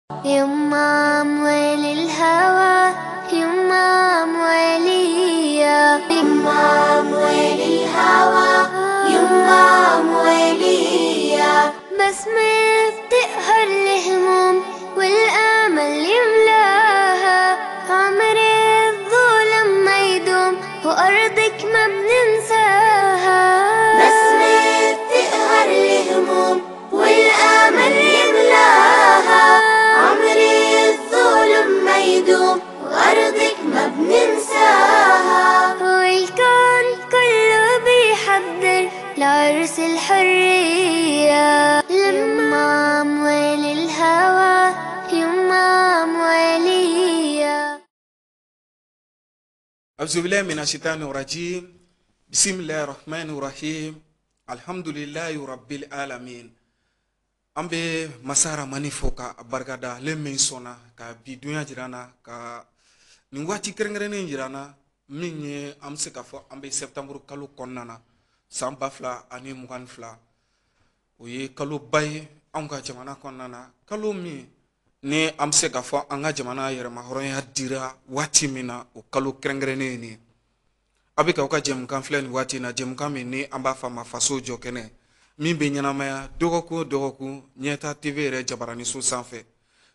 يما أموال الهوى، يما أموالية، يما أموال الهوى، يما أموالية. بسمة بتقهر الهموم والأمل يملاها، عمر الظلم ما يدوم وأرضك ما بننساها. بسمة بتقهر الهموم والأمل يملاها، عمر الظلم ما يدوم وأرضك ما بننساها. والكون كله بيحضر لعرس الحرية، لما أموال الهوى، يما أموالية. أعوذ بالله من الشيطان الرجيم. بسم الله الرحمن الرحيم. الحمد لله رب العالمين. An bɛ masa Ramani fo ka barikada, ale min sɔnna ka bi dunya jira an na, ka nin waati kɛrɛnkɛrɛnnen jira an na, min ye an bɛ se k'a fɔ an bɛ septembre kalo kɔnɔna na san 2022. O ye kaloba ye anw ka jamana kɔnɔna na, kalo min ni an bɛ se k'a fɔ an ka jamana yɛrɛmahɔrɔnya dira waati min na, o kalo kɛrɛnkɛrɛnnen ye nin ye. A bɛ k'aw ka jɛmukan filɛ nin waati in na, jɛmukan min ni an b'a fɔ a ma Faso jɔ kɛnɛ, min bɛ ɲɛnamaya dɔgɔkun o dɔgɔkun Ɲɛta TV yɛrɛ jabaraniso sanfɛ.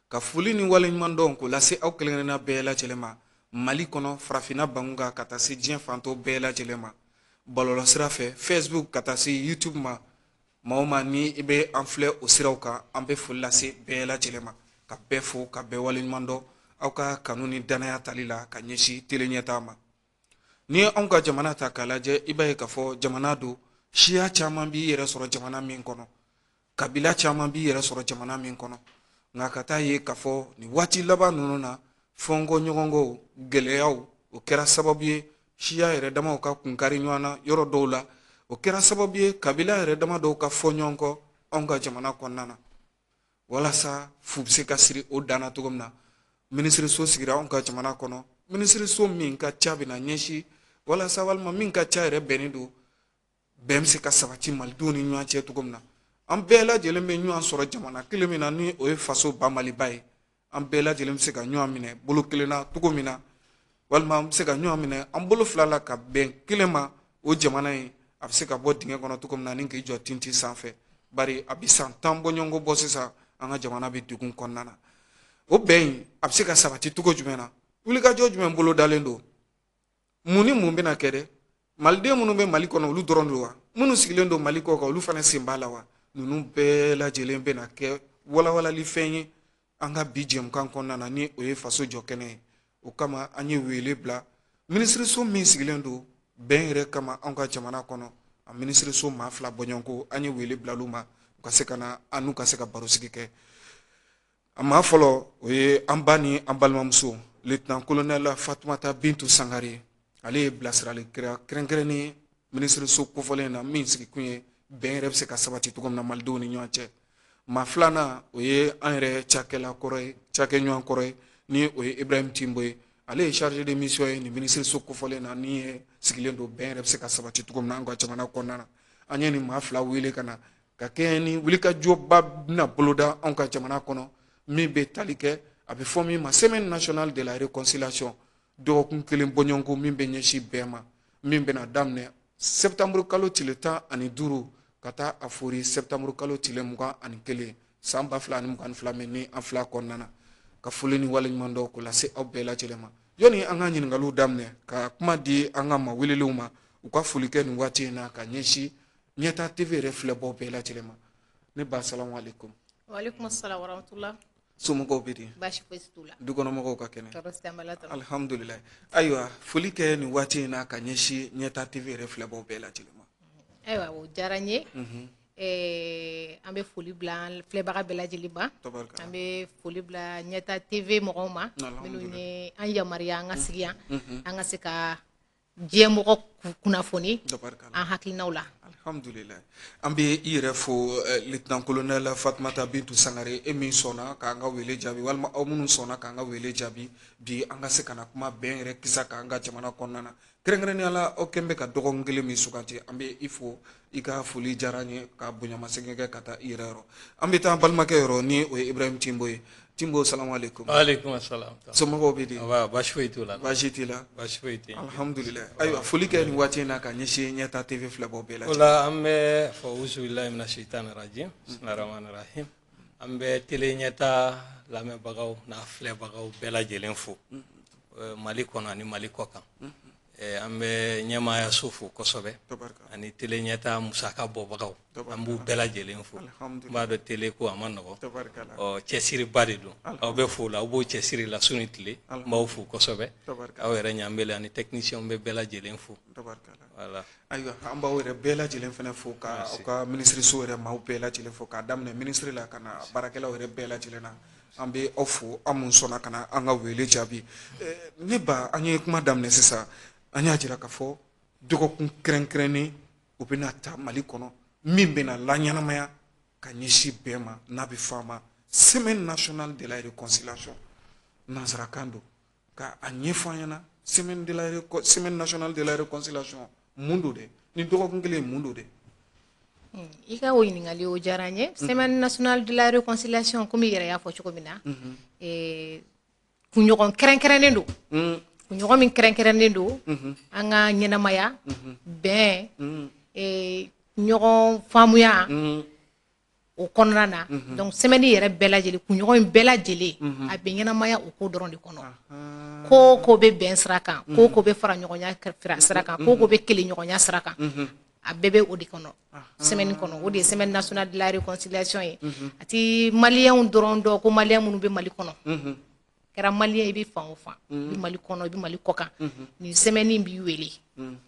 Ka foli ni waleɲumandɔn k'o lase aw kelen-kelenna bɛɛ lajɛlen ma Mali kɔnɔ, farafinna bangun kan, ka taa se diɲɛ fantɔ bɛɛ lajɛlen ma, bɔlɔlɔsira fɛ, Facebook ka taa se YouTube ma. Maa o maa ni i bɛ an filɛ o siraw kan, an bɛ foli lase bɛɛ lajɛlen ma, ka bɛɛ fo, ka bɛɛ waleɲumandɔn aw ka kanu ni danaya tali la ka ɲɛsin télé Ɲɛta ma. N'i ye anw ka jamana ta k'a lajɛ, i b'a ye k'a fɔ jamana don siya caman b'i yɛrɛ sɔrɔ jamana min kɔnɔ, kabila caman b'i yɛrɛ sɔrɔ jamana min kɔnɔ. Nka ka taa ye k'a fɔ nin waati laban ninnu na, fɔnkɔ ɲɔgɔnkɔw, gɛlɛyaw, o kɛra sababu ye siya yɛrɛ damaw ka kunkari ɲɔgɔn na yɔrɔ dɔw la, o kɛra sababu ye kabila yɛrɛ dama dɔw ka fɔ ɲɔgɔn kɔ anw ka jamana kɔnɔna na. Walasa fu bɛ se ka siri o dan na cogo min na, minisiriso sigira anw ka jamana kɔnɔ, minisiriso min ka ca bɛna ɲɛsin walasa, walima min ka ca yɛrɛ bɛnnen don bɛn bɛ se ka sabati malidenw ni ɲɔgɔn cɛ cogo min na. An bɛɛ lajɛlen bɛ ɲɔgɔn sɔrɔ jamana kelen min na, ni o ye faso ba Maliba ye. An bɛɛ lajɛlen bɛ se ka ɲɔgɔn minɛ bolo kelen na cogo min na, walima an bɛ se ka ɲɔgɔn minɛ an bolo fila la ka bɛn kelen ma, o jamana in a bɛ se ka bɔ dingɛ kɔnɔ cogo min na ni k'i jɔ tintin sanfɛ. Bari a bɛ san 10 bɔɲɔgɔnko bɔ sisan, an ka jamana bɛ degun kɔnɔna na. O bɛn in a bɛ se ka sabati cogo jumɛn na? Wulikajɔ jumɛn bolo dalen don? Mun ni mun bɛna kɛ dɛ? Maliden minnu bɛ Mali kɔnɔ, olu dɔrɔn don wa? Minnu sigilen don Mali kɔ kan, olu fana sen b'a la wa? Ninnu bɛɛ lajɛlen bɛna kɛ walawalali fɛn ye an ka bi jɛmukan kɔnɔna na, ni o ye faso jɔ kɛnɛ ye. O kama an ye wele bila minisiriso min sigilen don bɛn yɛrɛ kama anw ka jamana kɔnɔ, a minisiriso maa fila bɔɲɔgɔnko, an ye wele bila olu ma u ka se ka na an n'u ka se ka barosigi kɛ. A maa fɔlɔ, o ye an ba ni an balimamuso lieutenant colonel Fatumata Bintu Sangare. Ale ye bilasirali kɛrɛnkɛrɛnnen ye minisiriso kofɔlen na, min sigikun ye bɛn yɛrɛ bɛ se ka sabati cogo min na malidenw ni ɲɔgɔn cɛ. Maa filanan, o ye an yɛrɛ cakɛla kɔrɔ ye, cakɛɲɔgɔn kɔrɔ ye, ni o ye Ibrahim Timbo ye. Ale ye chargé de mission ye nin minisiriso kofɔlen na, ni ye sigilen don bɛn yɛrɛ bɛ se ka sabati cogo min na an ka jamana kɔnɔna na. An ye nin maa fila wele ka na ka kɛɲɛ ni wulikajɔba bɛna boloda anw ka jamana kɔnɔ, min bɛ tali kɛ a bɛ fɔ min ma Semaine nationale de la réconciliation, dɔgɔkun kelen bɔɲɔgɔnko min bɛ ɲɛsin bɛn ma, min bɛna daminɛ septembre kalo tile 15 ka taa a fori septembre kalo tile 21 san 2022 min ni an fila kɔnɔna na. Ka foli ni waleɲuman dɔn k'o lase aw bɛɛ lajɛlen ma. Yɔni an ka ɲininkaliw daminɛ, ka kuma di an ka maa welelenw ma, u ka foli kɛ nin waati in na ka ɲɛsin Ɲɛta TV yɛrɛ filɛbaw bɛɛ lajɛlen ma. Ne ba, salamu aleykum. Waaleykum salam warahmatullah. Somɔgɔw bɛ di? Baasi fosi t'u la. Dukɔnɔmɔgɔw ka kɛnɛ? Tɔɔrɔ si tɛ an bɛ Ala tanu. Alhamdulilayi. Ayiwa, foli kɛ nin waati in na ka ɲɛsin Ɲɛta TV yɛrɛ filɛbaw bɛɛ lajɛlen ma. Ayiwa, o diyara n ye. An bɛ foli bila an filɛbaga bɛɛ lajɛlen ma. Tabarikala. An bɛ foli bila Ɲɛta TV mɔgɔw ma, minnu ye an yamaruya an ka sigi yan, an ka se ka diɲɛ mɔgɔ kunnafoni Tabarikala. an hakilinaw la. Alhamdulilayi. An bɛ i yɛrɛ fo, lieutenant colonel Fatumata Bintu Sangare, e min sɔnna k'an ka wele jaabi, walima aw minnu sɔnna k'an ka wele jaabi bi an ka se ka na kuma bɛn yɛrɛ kisa k'an ka jamana kɔnɔna na. Kɛrɛnkɛrɛnnenya la, aw kɛn bɛ ka dɔgɔkun kelen min suganti, an bɛ i fo, i ka foli diyara an ye, ka bonyamasegin kɛ ka taa i yɛrɛ yɔrɔ. An bɛ taa an balimakɛ yɔrɔ, ni o ye Ibrahim Timbo ye. Timbo, salamu alaikum. Wa alaikum assalam. Somɔgɔw bɛ di? Baasi foyi t'u la. Baasi t'i la? Baasi foyi tɛ yen. Alhamdulilayi. Ayiwa, foli kɛ nin waati in na ka ɲɛsin Ɲɛta TV filɛbaw bɛɛ lajɛlen. O la an bɛ fɔ uzubilahi mina shaitani rajim, bisimilahi rahmani rahim. An bɛ télé Ɲɛta lamɛnbagaw n'a filɛbagaw bɛɛ lajɛlen fo, Mali kɔnɔ ani Mali kɔ kan. An bɛ ɲɛmaayaso fo kosɛbɛ ani télé Ɲɛta musaka bɔbagaw, an b'u bɛɛ lajɛlen fo. N b'a dɔn télé ko a ma nɔgɔ, ɔ cɛsiriba de don, aw bɛ fo la, aw b'o cɛsiri la su ni tile, n b'aw fo kosɛbɛ. Aw yɛrɛ ɲanbele ani technicien bɛ bɛɛ lajɛlen fo. Voilà. Ayiwa, an b'aw yɛrɛ bɛɛ lajɛlen fana fo ka aw ka minisiriso yɛrɛ maaw bɛɛ lajɛlen fo, k'a daminɛ minisiri la ka na baarakɛlaw yɛrɛ bɛɛ lajɛlen na. An bɛ aw fo, aw mun sɔnna ka na an ka wele jaabi. Ne ba, an ye kuma daminɛ sisan, an y'a jira k'a fɔ dɔgɔkun kɛrɛnkɛrɛnnen o bɛna ta Mali kɔnɔ min bɛna laɲɛnamaya ka ɲɛsin bɛɛ ma, n'a bɛ fɔ a ma semaine nationale de la réconciliation, nansarakan don. Ka a ɲɛfɔ an ɲɛna, semaine nationale de la réconciliation mun don dɛ, ni dɔgɔkun kelen mun don dɛ? I ka o ɲininkali o diyara n ye. Semaine nationale de la réconciliation, komi i yɛrɛ y'a fɔ cogo min na, kunɲɔgɔn kɛrɛnkɛrɛnnen don, kunɲɔgɔn min kɛrɛnkɛrɛnnen don an ka ɲɛnamaya, bɛn, ɲɔgɔn faamuya o kɔnɔna na. Donc semaine yɛrɛ bɛɛ lajɛlen, kunɲɔgɔn in bɛɛ lajɛlen a bɛ ɲɛnamaya o ko dɔrɔn de kɔnɔ. Ko o ko bɛ bɛn sira kan, ko o ko bɛ fara ɲɔgɔnya sira kan, ko o ko bɛ kelenɲɔgɔnya sira kan, a bɛɛ bɛ o de kɔnɔ semaine kɔnɔ. O de ye semaine nationale de la réconciliation ye. A ti maliyɛnw dɔrɔn dɔn ko maliyɛn minnu bɛ Mali kɔnɔ, kɛra maliyɛn i bɛ fan o fan, i bɛ Mali kɔnɔ, i bɛ Mali kɔ kan, nin semaine in b'i wele,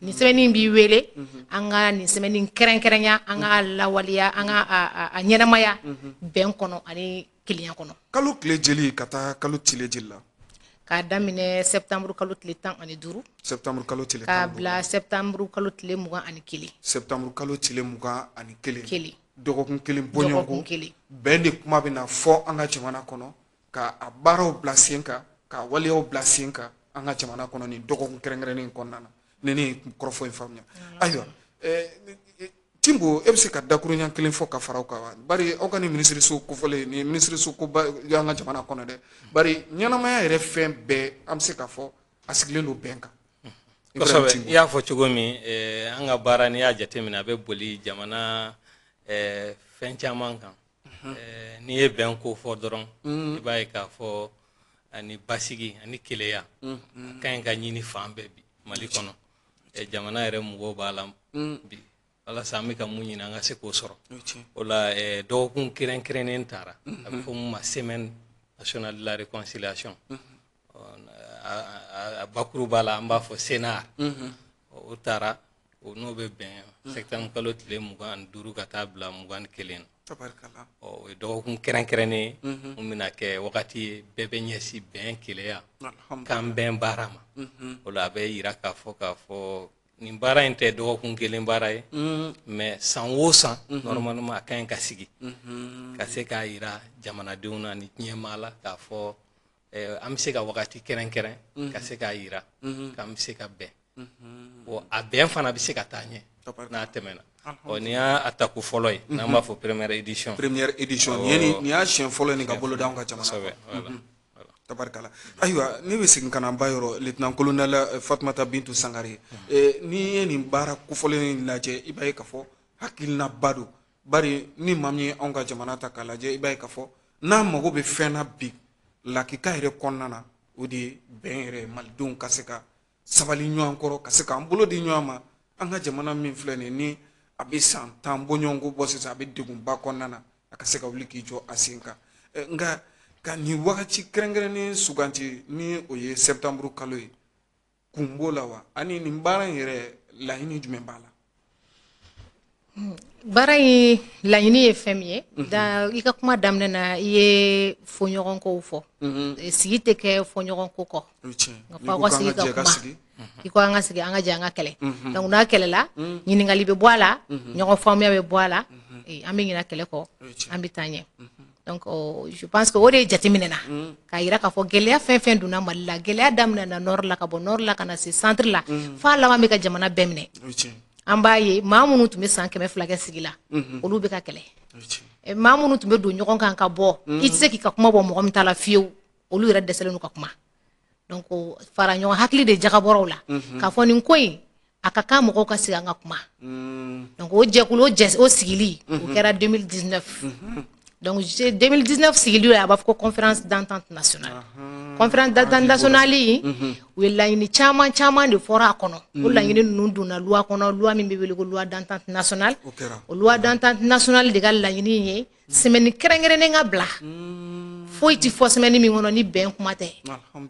nin semaine in b'i wele an ka nin semaine in kɛrɛnkɛrɛnya, an ka lawaleya, an ka a ɲɛnamaya bɛn kɔnɔ ani kelenya kɔnɔ. Kalo tile jeli ka taa kalo tile jeli la? K'a daminɛ septembre kalo tile 15. Septembre kalo tile 15. K'a bila septembre kalo tile 21. Septembre kalo tile 21. Dɔgɔkun kelen bɔɲɔgɔnko bɛn de kuma bɛna fɔ an ka jamana kɔnɔ, ka a baaraw bila sen kan, ka waleyaw bila sen kan an ka jamana kɔnɔ nin dɔgɔkun kɛrɛnkɛrɛnnen kɔnɔna na. Ni ne ye kɔrɔfɔ in faamuya. Ayiwa, Timbo, e bɛ se ka dakuruɲa kelen fɔ ka fara o kan wa? Bari aw ka nin minisiriso kofɔlen, nin minisiriso koba an ka jamana kɔnɔ dɛ, bari ɲɛnamaya yɛrɛ fɛn bɛɛ an bɛ se k'a fɔ a sigilen don bɛn kan. Kosɛbɛ, i y'a fɔ cogo min, an ka baara n'i y'a jateminɛ a bɛ boli jamana fɛn caman kan. N'i ye bɛn ko fɔ dɔrɔn, i b'a ye k'a fɔ ani basigi ani keleya a ka ɲi ka ɲini fan bɛɛ bi Mali kɔnɔ. Jamana yɛrɛ mɔgɔw b'a la bi, walasa an bɛ ka mun ɲini an ka se k'o sɔrɔ. O la dɔgɔkun kɛrɛnkɛrɛnnen taara, a bɛ fɔ mun ma semaine nationale de la réconciliation. A bakuruba la an b'a fɔ CNR. O taara, o n'o bɛ bɛn septembre kalo tile 25 ka taa bila 21 na. O ye dɔgɔkun kɛrɛnkɛrɛnnen ye mun bɛna kɛ wagati ye bɛɛ bɛ ɲɛsin bɛn, keleya, k'an bɛn baara ma. O la a bɛ yira k'a fɔ nin baara in tɛ dɔgɔkun kelen baara ye, mais san o san normalement a ka ɲi ka sigi ka se k'a yira jamanadenw na ni diɲɛmaa la k'a fɔ an bɛ se ka wagati kɛrɛnkɛrɛn ka se k'a yira k'an bɛ se ka bɛn. A bɛn fana bɛ se ka taa ɲɛ n'a tɛmɛna. Ɔ nin y'a tako fɔlɔ ye, n'an b'a fɔ première édition. Première édition, nin y'a siɲɛ fɔlɔ nin ka bolo da anw ka jamana kɔnɔ. Tabarikala. Ayiwa, ne bɛ segin ka na n ba yɔrɔ, lieutenant colonel Fatumata Bintu Sangare. N'i ye nin baara kofɔlen in lajɛ, i b'a ye k'a fɔ hakilinaba don. Bari ni maa min ye anw ka jamana ta k'a lajɛ, i b'a ye k'a fɔ n'an mago bɛ fɛn na bi lakika yɛrɛ kɔnɔna na, o de ye bɛn yɛrɛ, malidenw ka se ka sabali ɲɔgɔn kɔrɔ, ka se k'an bolo di ɲɔgɔn ma. An ka jamana min filɛ nin ye, ni a bɛ san 10 bɔɲɔgɔnko bɔ sisan, a bɛ degunba kɔnɔna na, a ka se ka wuli k'i jɔ a sen kan. Nka ka nin wagati kɛrɛnkɛrɛnnen suganti ni o ye septembre kalo ye, kun b'o la wa? Ani nin baara in yɛrɛ laɲini jumɛn b'a la? Baara in laɲini ye fɛn min ye, i ka kuma daminɛ na i ye fɔɲɔgɔnkɔw fɔ. Sigi tɛ kɛ fɔɲɔgɔnko kɔ. Nka f'aw ka sigi ka kuma. I ko an ka sigi, an ka jɛ an ka kɛlɛ. Donc n'a kɛlɛla, ɲininkali bɛ bɔ a la, ɲɔgɔn faamuya bɛ bɔ a la, an bɛ ɲinɛ kɛlɛ kɔ, an bɛ taa ɲɛ. Donc je pense que o de ye jateminɛ na k'a yira k'a fɔ gɛlɛya fɛn fɛn donna Mali la, gɛlɛya daminɛna nord la ka bɔ nord la ka na se centre la, f'a laban bɛ ka jamana bɛɛ minɛ. An b'a ye maa minnu tun bɛ san 200 kɛ sigi la, olu bɛ ka kɛlɛ. Maa minnu tun bɛ don ɲɔgɔn kan ka bɔ, i tɛ se k'i ka kuma bɔ mɔgɔ min ta la fiyewu, olu yɛrɛ dɛsɛlen don ka kuma. Donc fara ɲɔgɔn hakili de jagabɔraw la k'a fɔ nin ko in a ka kan mɔgɔw ka sigi an ka kuma. Donc o jɛkulu o sigili o kɛra 2019. Donc 2019 sigili, a b'a fɔ ko conférence d'entente nationale. Conférence d'entente nationale, u ye laɲini caman caman de fɔra a kɔnɔ. O laɲini ninnu donna loi kɔnɔ, loi min bɛ wele ko loi d'entente nationale. O loi d'entente nationale de ka laɲini ye semaine kɛrɛnkɛrɛnnen ka bila, foyi ti fɔ semaine min kɔnɔ ni bɛn kuma tɛ.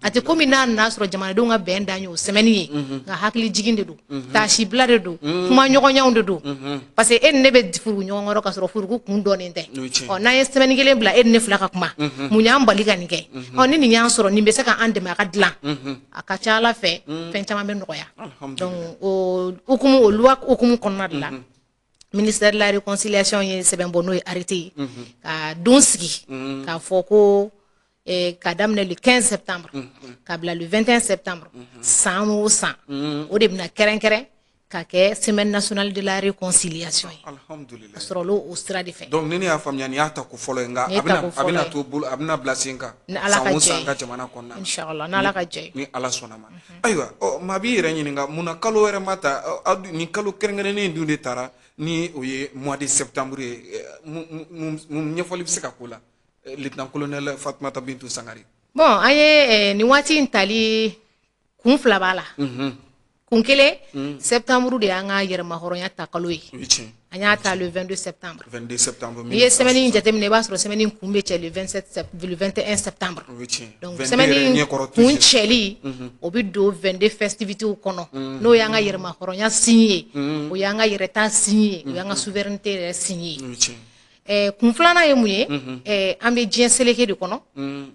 A tɛ komi n'a nana sɔrɔ jamanadenw ka bɛn dan ye o semaine ye, nka hakili jigin de don, taasibila de don, kuma ɲɔgɔnyaw de don, parce que e ni ne bɛ furu ɲɔgɔn kɔrɔ ka sɔrɔ furuku kun dɔnnen tɛ. Ɔ, n'an ye semaine kelen bila e ni ne fila ka kuma, mun y'an bali ka nin kɛ? Ɔ, ni nin y'an sɔrɔ, nin bɛ se ka an dɛmɛ a ka dilan, a ka ca Ala fɛ fɛn caman bɛ nɔgɔya. Donc o hukumu, o loi hukumu kɔnɔna de la, ministère de la Réconciliation ye sɛbɛn bɔ, n'o ye arrêté ye, ka don sigi k'a fɔ ko ka daminɛ le 15 septembre ka bila le 21 septembre san o san, o de bɛna kɛrɛnkɛrɛn ka kɛ semaine nationale de la réconciliation ye. Alhamdulillah. A sɔrɔla o sira de fɛ. Donc ni ne y'a faamuya, nin y'a ta ko fɔlɔ ye, nka a bɛna to bolo, a bɛna bila sen kan san o san ka jamana kɔnɔna na. Inchallah, n'Ala ka jɛ ye. Ni Ala sɔnna ma. Ayiwa, ɔ, maa b'i yɛrɛ ɲininka munna kalo wɛrɛ ma ta, nin kalo kɛrɛnkɛrɛnnen in dun de taara ni o ye mois de septembre ye? Mun ɲɛfɔli bɛ se ka k'o la, lieutenant colonel Fatumata Bintu Sangare? Bon, an ye nin waati in tali kun fila b'a la. Kun kelen, septembre de y'an ka yɛrɛmahɔrɔnya ta kalo ye. An y'a ta le 22 septembre. 22 septembre. N'i ye semaine in jateminɛ, i b'a sɔrɔ semaine in kun bɛ cɛ le 27, le 21 septembre. Donc semaine in kun cɛli, o bɛ don 22 festivités kɔnɔ, n'o y'an ka yɛrɛmahɔrɔnya signe ye, o y'an ka yɛrɛta signe ye, o y'an ka souveraineté yɛrɛ signe ye. Kun filanan ye mun ye? An bɛ diɲɛ seleke de kɔnɔ.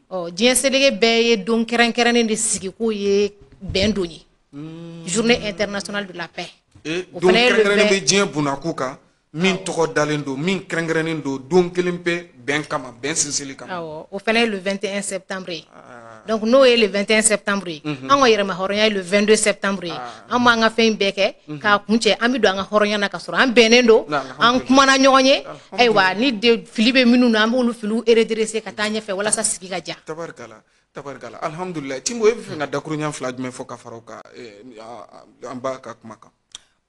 Ɔ, diɲɛ seleke bɛɛ ye don kɛrɛnkɛrɛnnen de sigi k'o ye bɛn don ye, journée internationale de la paix. Don kɛrɛnkɛrɛnnen bɛ diɲɛ bunakun kan min tɔgɔ dalen don, min kɛrɛnkɛrɛnnen don don kelen pe bɛn kama, bɛn sinsinli kama. Awɔ, o fana ye le 21 septembre ye. Donc n'o ye le 21 septembre ye, an ka yɛrɛmahɔrɔnya ye le 22 septembre ye. An b'an ka fɛn bɛɛ kɛ k'a kuncɛ, an bɛ don an ka hɔrɔnya na ka sɔrɔ an bɛnnen don, an kumana ɲɔgɔn ye. Ayiwa, ni fili bɛ minnu na, an b'olu filiw redresser ka taa ɲɛfɛ walasa sigi ka diya. Tabarikala, tabarikala, alhamdulilayi. Timbo, e bɛ fɛ ka dakuruɲa fila jumɛn fɔ ka fara o kan, an ba ka kuma kan?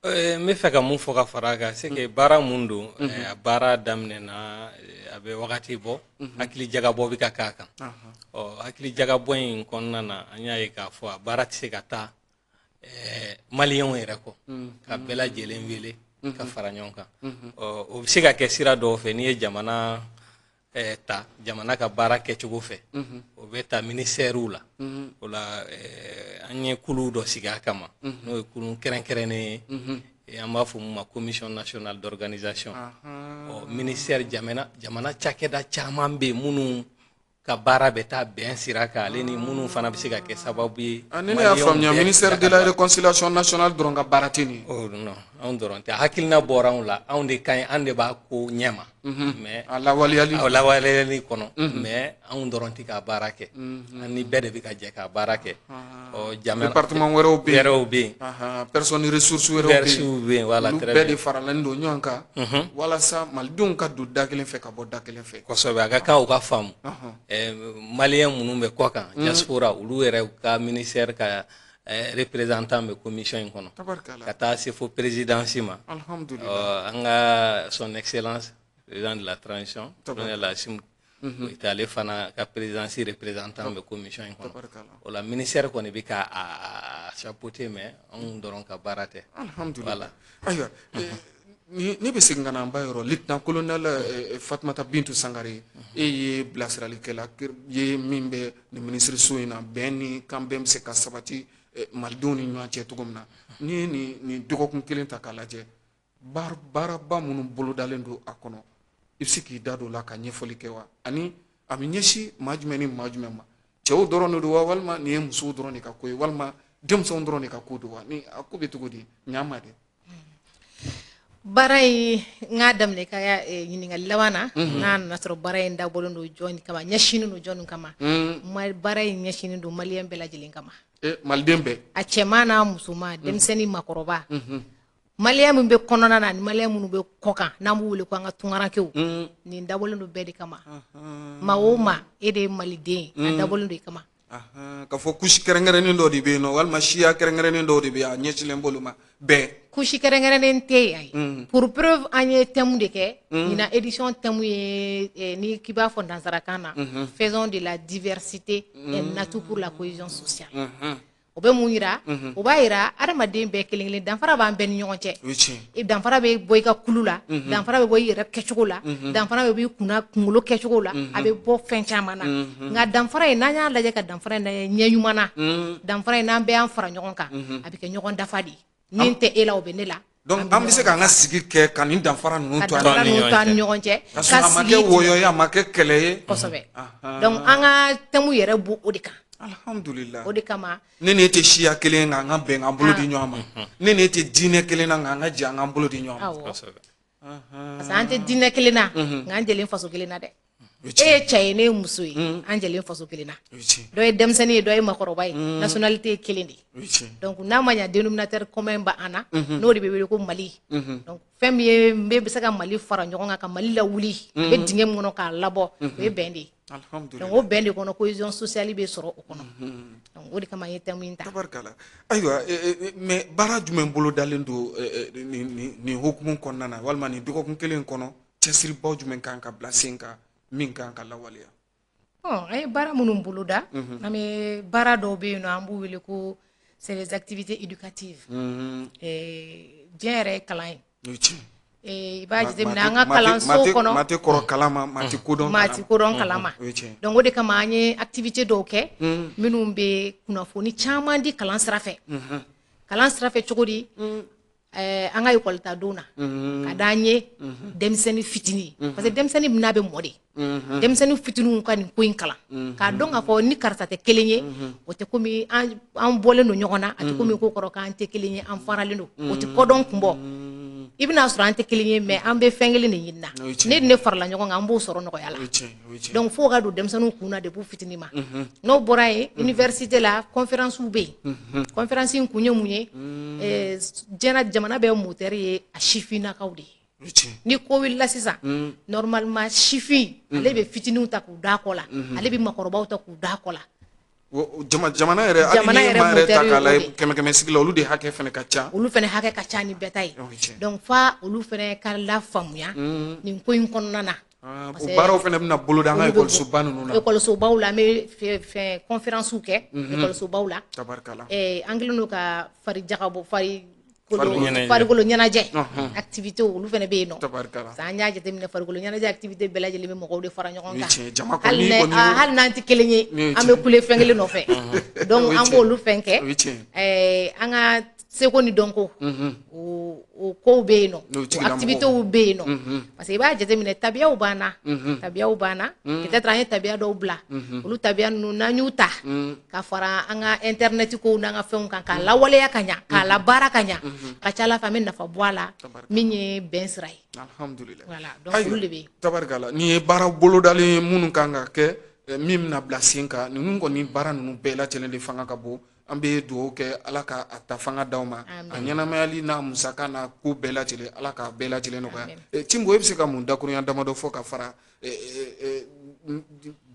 N bɛ fɛ ka mun fɔ ka fara a kan, c'est que baara mun don, a baara daminɛna a bɛ wagati bɔ, hakili jagabɔ bɛ ka k'a kan. Ɔ, hakili jagabɔ in kɔnɔna na, an y'a ye k'a fɔ a baara tɛ se ka taa maliyɛnw yɛrɛ kɔ, ka bɛɛ lajɛlen wele ka fara ɲɔgɔn kan. Ɔ, o bɛ se ka kɛ sira dɔw fɛ. N'i ye jamana ta, jamana ka baara kɛcogo fɛ, o bɛ ta ministèrew la. O la an ye kulu dɔ sigi a kama, n'o ye kulu kɛrɛnkɛrɛnnen ye, an b'a fɔ mun ma commission nationale d'organisation. Ɔ, ministère, jamana cakɛda caman bɛ yen minnu ka baara bɛ taa bɛn sira kan, ale ni minnu fana bɛ se ka kɛ sababu ye. Ni ne y'a faamuya, ministère de la réconciliation nationale dɔrɔn ka baara tɛ nin ye? Oh non, anw dɔrɔn tɛ. Hakilina bɔra anw la, anw de ka ɲi, an de b'a ko ɲɛma. Mais a lawaleyali, a lawaleyali kɔnɔ, mais anw dɔrɔn tɛ ka baara kɛ, an ni bɛɛ de bɛ ka jɛ ka baara kɛ. Ɔ, jamana département wɛrɛw bɛ yen, wɛrɛw bɛ yen, personnes ressources wɛrɛw bɛ yen, voilà, olu bɛɛ de faralen don ɲɔgɔn kan walasa malidenw ka don da kelen fɛ ka bɔ da kelen fɛ. Kosɛbɛ, a ka kan u ka faamu. Maliyɛn minnu bɛ kɔ kan, diaspora, olu yɛrɛ ka ministère ka représentant bɛ commission in kɔnɔ, ka taa se fo présidence ma. An ka son excellence président de la transition, colonel Assimi Goïta, ale fana ka présidence représentant bɛ commission in kɔnɔ. O la ministère kɔni bɛ ka a chapeauter, mais anw dɔrɔn ka baara tɛ. Alhamdulillah. Ayiwa, ne bɛ segin ka na an ba yɔrɔ, lieutenant colonel Fatumata Bintu Sangare, e ye bilasiralikɛla ye min bɛ nin minisiriso in na, bɛn ni kan bɛn bɛ se ka sabati malidenw ni ɲɔgɔn cɛ cogo min na. N'i ye nin dɔgɔkun kelen ta k'a lajɛ, baaraba minnu bolodalen don a kɔnɔ, i bɛ se k'i da don o la ka ɲɛfɔli kɛ wa? Ani a bɛ ɲɛsin maa jumɛn ni maa jumɛn ma? Cɛw dɔrɔn de don wa, walima nin ye musow dɔrɔn de ka ko ye, walima denmisɛnw dɔrɔn de ka ko don wa? Ni a ko bɛ cogo di? Ɲa ma dɛ. Baara in, n k'a daminɛ ka ɲininkali laban na, n'a nana sɔrɔ baara in dabɔlen don jɔn kama, ɲɛsinnen don jɔn kama? Baara in ɲɛsinnen don maliyɛn bɛɛ lajɛlen kama. Maliden bɛɛ, a cɛman n'a musoman, denmisɛnnin, makɔrɔba, Malien min bɛ kɔnɔna na ani malien minnu bɛ kɔkan, n'an b'u wele ko an ka tunkarankew, nin dabɔlen don bɛɛ de kama. Maa o maa, e de ye maliden ye, a dabɔlen don i kama. Ka fɔ couche kɛrɛnkɛrɛnnen dɔ de bɛ yen nɔ, walima siya kɛrɛnkɛrɛnnen dɔw de bɛ yen, a ɲɛsinnen b'olu ma bɛɛ? Couche kɛrɛnkɛrɛnnen tɛ yen, ayi. Pour preuve, an ye thème de kɛ ɲinan. Édition thème ye, ni k'i b'a fɔ nansarakan na, "Faisons de la diversité un atout pour la cohésion sociale". O bɛ mun yira? O b'a yira adamaden bɛɛ kelen kelen, danfara b'an bɛɛ ni ɲɔgɔn cɛ. O ye tiɲɛ. Danfara bɛ bɔ i ka kulu la, danfara bɛ bɔ i yɛrɛ kɛcogo la, danfara bɛ bɔ i kunna kunkolo kɛcogo la, a bɛ bɔ fɛn caman na. Nka danfara in, n'an y'a lajɛ ka danfara in lajɛ ɲɛ ɲuman na, danfara in, n'an bɛɛ y'an fara ɲɔgɔn kan, a bɛ kɛ ɲɔgɔn dafa de ye. Min tɛ e la, o bɛ ne la. Donc an bɛ se k'an ka sigi kɛ ka nin danfara ninnu ka to an danfara ni ninnu to an ni ɲɔgɔn cɛ. Ka sɔrɔ a ma kɛ wɔyɔ ye, a ma kɛ kɛlɛ ye. Kosɛbɛ. Donc an ka thème yɛrɛ b'o o de kan. Alhamdulillah. O de kama. Ne ni e tɛ siya kelen ye, nka an ka bɛn k'an bolo di ɲɔgɔn ma. Ne ni e tɛ diinɛ kelen na, nka an ka jɛ an k'an bolo di ɲɔgɔn ma. Awɔ, parce que an tɛ diinɛ kelen na, nka an jɛlen faso kelen na dɛ. O ye E tiɲɛ. ye cɛ ye, ne ye muso ye, an jɛlen faso kelen na. O ye tiɲɛ. Dɔ ye denmisɛnnin ye, dɔ ye makɔrɔba ye, nationalité ye kelen de ye. O ye tiɲɛ. Donc n'a ma ɲa, dénominateur commun ba an na, n'o de bɛ wele ko Mali. Donc fɛn min ye n bɛ se ka Mali fara ɲɔgɔn kan, ka Mali lawuli, a bɛ dingɛ min kɔnɔ k'a labɔ, o ye bɛn de ye. Alhamdulillah. Donc o bɛn de kɔnɔ, cohésion sociale bɛ sɔrɔ o kɔnɔ. Donc o de kama an ye thème in ta. Tabarikala. Ayiwa, mais baara jumɛn bolo dalen don nin hukumu kɔnɔna na, walima nin dɔgɔkun kelen kɔnɔ, cɛsiribaw jumɛn kan ka bila sen kan, min kan ka lawaleya? Bon, an ye baara minnu boloda, an bɛ baara dɔw bɛ yen nɔ, an b'u wele ko c'est les activités éducatives. Diɲɛ yɛrɛ ye kalan ye. O ye tiɲɛ. I b'a jateminɛ an ka kalanso kɔnɔ. Maa tɛ kɔrɔ kalama, maa tɛ kodɔn. Maa ti kodɔn kalama. O ye tiɲɛ. Donc o de kama an ye activité dɔw kɛ minnu bɛ kunnafoni caman di kalan sira fɛ. Kalan sira fɛ cogo di? An ka ekɔli ta don na ka d'an ye denmisɛnnin fitinin, parce que denmisɛnnin n'a bɛ mɔ de, denmisɛnnin fitininw ka nin ko in kalan k'a dɔn k'a fɔ ni karisa tɛ kelen ye, o tɛ komi an bɔlen don ɲɔgɔn na, a tɛ komi ko kɔrɔ k'an tɛ kelen ye, an faralen don, o tɛ kɔdɔn kun bɔ. I bɛna sɔrɔ an tɛ kelen ye, mais an bɛ fɛn kelen de ɲini na. O ye tiɲɛ. Ne ni ne farala ɲɔgɔn kan, an b'o sɔrɔ nɔgɔya la. O ye tiɲɛ, o ye tiɲɛ. Donc fo ka don denmisɛnninw kun na depuis fitinin ma. N'o bɔra yen, université la, conférence bɛ yen. Conférence in kun ye mun ye? Diɲɛ jamana bɛɛ moteur ye a sifinnakaw de ye. O ye tiɲɛ. Ni ko wulila sisan, normalement sifin ale bɛ fitininw ta k'u da kɔ la, ale bɛ makɔrɔbaw ta k'u da kɔ la. Jamana yɛrɛ, hali Jamana n'i ye yɛrɛ maa yɛrɛ ta moteur ye k'a o lajɛ de ye. kɛmɛ kɛmɛ sigi la, olu de hakɛ fana ka ca. Olu fana hakɛ ka ca ni bɛɛ ta ye. O ye tiɲɛ. Donc fa olu fana ka lafaamuya nin ko in kɔnɔna na. Ah, Parce o que baaraw fana bɛna boloda an ka olu bɛ ekɔlisoba ninnu na. Ekɔlisobaw la, an bɛ fɛn conférence kɛ ekɔlisobaw la. Tabarikala. An kɛlen don ka fari jagabɔ, fari Farikolo ɲɛnajɛ. Farikolo ɲɛnajɛ activité, olu fana bɛ yen nɔ. Tabarikala. Parce que an y'a jateminɛ, farikolo ɲɛnajɛ activité bɛɛ lajɛlen bɛ mɔgɔw de fara ɲɔgɔn O ye kan. tiɲɛ ye, jama kɔni, Hali n'i n'a- kɔni ah, hali n'an tɛ kelen ye, Ni ye an tiɲɛ. bɛ kule fɛn kelen nɔfɛ. Donc O ye an tiɲɛ. b'olu fɛn kɛ. O ye tiɲɛ ye. An ka seko ni dɔnko, o kow bɛ yen nɔ, N'o o tigilamɔgɔw. activités bɛ yen nɔ, parce que i b'a jateminɛ, tabiyaw b'an na, tabiyaw b'an na. Peut-être an ye tabiya dɔw bila, olu tabiya ninnu, n'an y'u ta ka fara an ka internet kow n'an ka fɛnw kan, k'a lawaleya ka ɲa, k'a labaara ka ɲa, ka ca Ala fɛ, an bɛ nafa bɔ a la min ye bɛn sira ye. Alhamdulillah. Voilà, donc Ayiwa, olu de bɛ yen. Tabarikala, nin ye baara bolodalen ye minnu kan ka kɛ, min bɛna bila sen kan. Ninnu kɔni, baara ninnu bɛɛ lajɛlen de fanga ka bon. An bɛ dugawu kɛ, Ala ka a ta fanga d'aw ma, Amin. a ɲɛnamayali n'a musaka n'a ko bɛɛ lajɛlen, Ala k'a bɛɛ lajɛlen nɔgɔya. Timbo, e bɛ se ka mun dakurunya damadɔ fɔ ka fara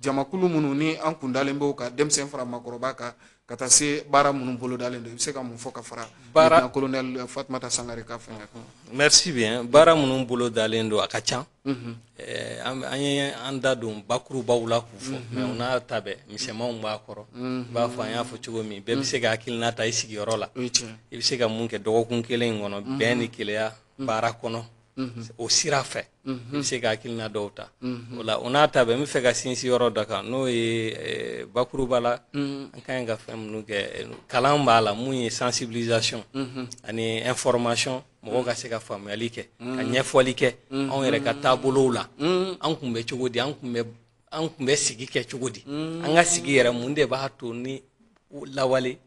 jamakulu minnu ni an kun dalen b'o kan, denmisɛn fara maakɔrɔba kan, ka taa se baara minnu bolodalen don, i bɛ se ka mun fɔ ka fara Baara- lieutenant colonel Fatumata Sangare ka fɛn kan? Merci bien. Baara minnu bolo dalen don, a ka ca. An ye an da don bakurubaw la k'u fɔ, mais o n'a ta bɛɛ, misɛnmanw b'a kɔrɔ. I b'a fɔ an y'a fɔ cogo min, bɛɛ bɛ se ka hakilina ta i sigiyɔrɔ la. O ye tiɲɛ. I bɛ se ka mun kɛ dɔgɔkun kelen in kɔnɔ, bɛn ni kelenya baara kɔnɔ, o sira fɛ, i bɛ se ka hakilina dɔw ta o la. O n'a ta bɛɛ, n bɛ fɛ ka sinsin yɔrɔ dɔ kan, n'o ye bakuruba la, an ka ɲi ka fɛn minnu kɛ, kalan b'a la, mun ye sensibilisation ani information, mɔgɔw ka se ka faamuyali kɛ, ka ɲɛfɔli kɛ anw yɛrɛ ka taabolow la. An kun bɛ cogo di? An kun bɛ sigi kɛ cogo di? An ka sigi yɛrɛ, mun de b'a to ni lawale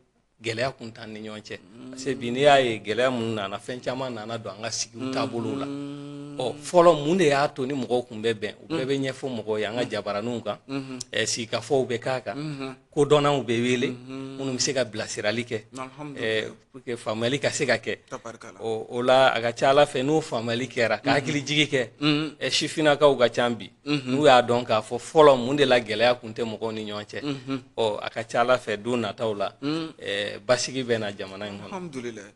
gɛlɛya kun t'an ni ɲɔgɔn cɛ? Parce que bi, n'i y'a ye, gɛlɛya minnu nana, fɛn caman nana don an ka sigiw taabolow la. Ɔ fɔlɔ, mun de y'a to ni mɔgɔw kun bɛ bɛn? U bɛɛ bɛ ɲɛfɔ mɔgɔw ye an ka jabaraninw kan, sigikafɔw bɛ k'a kan. Kodɔnnaw bɛ wele minnu bɛ se ka bilasirali kɛ pour que faamuyali ka se ka kɛ. O la, a ka ca Ala fɛ, n'o faamuyali kɛra, ka hakili jigi kɛ, sifinnakaw ka ca bi, n'u y'a dɔn k'a fɔ fɔlɔ mun de la gɛlɛya tun tɛ mɔgɔw ni ɲɔgɔn cɛ, ɔ a ka ca Ala fɛ, don nataw la, basigi bɛ na jamana in kɔnɔ. Alhamdulilayi.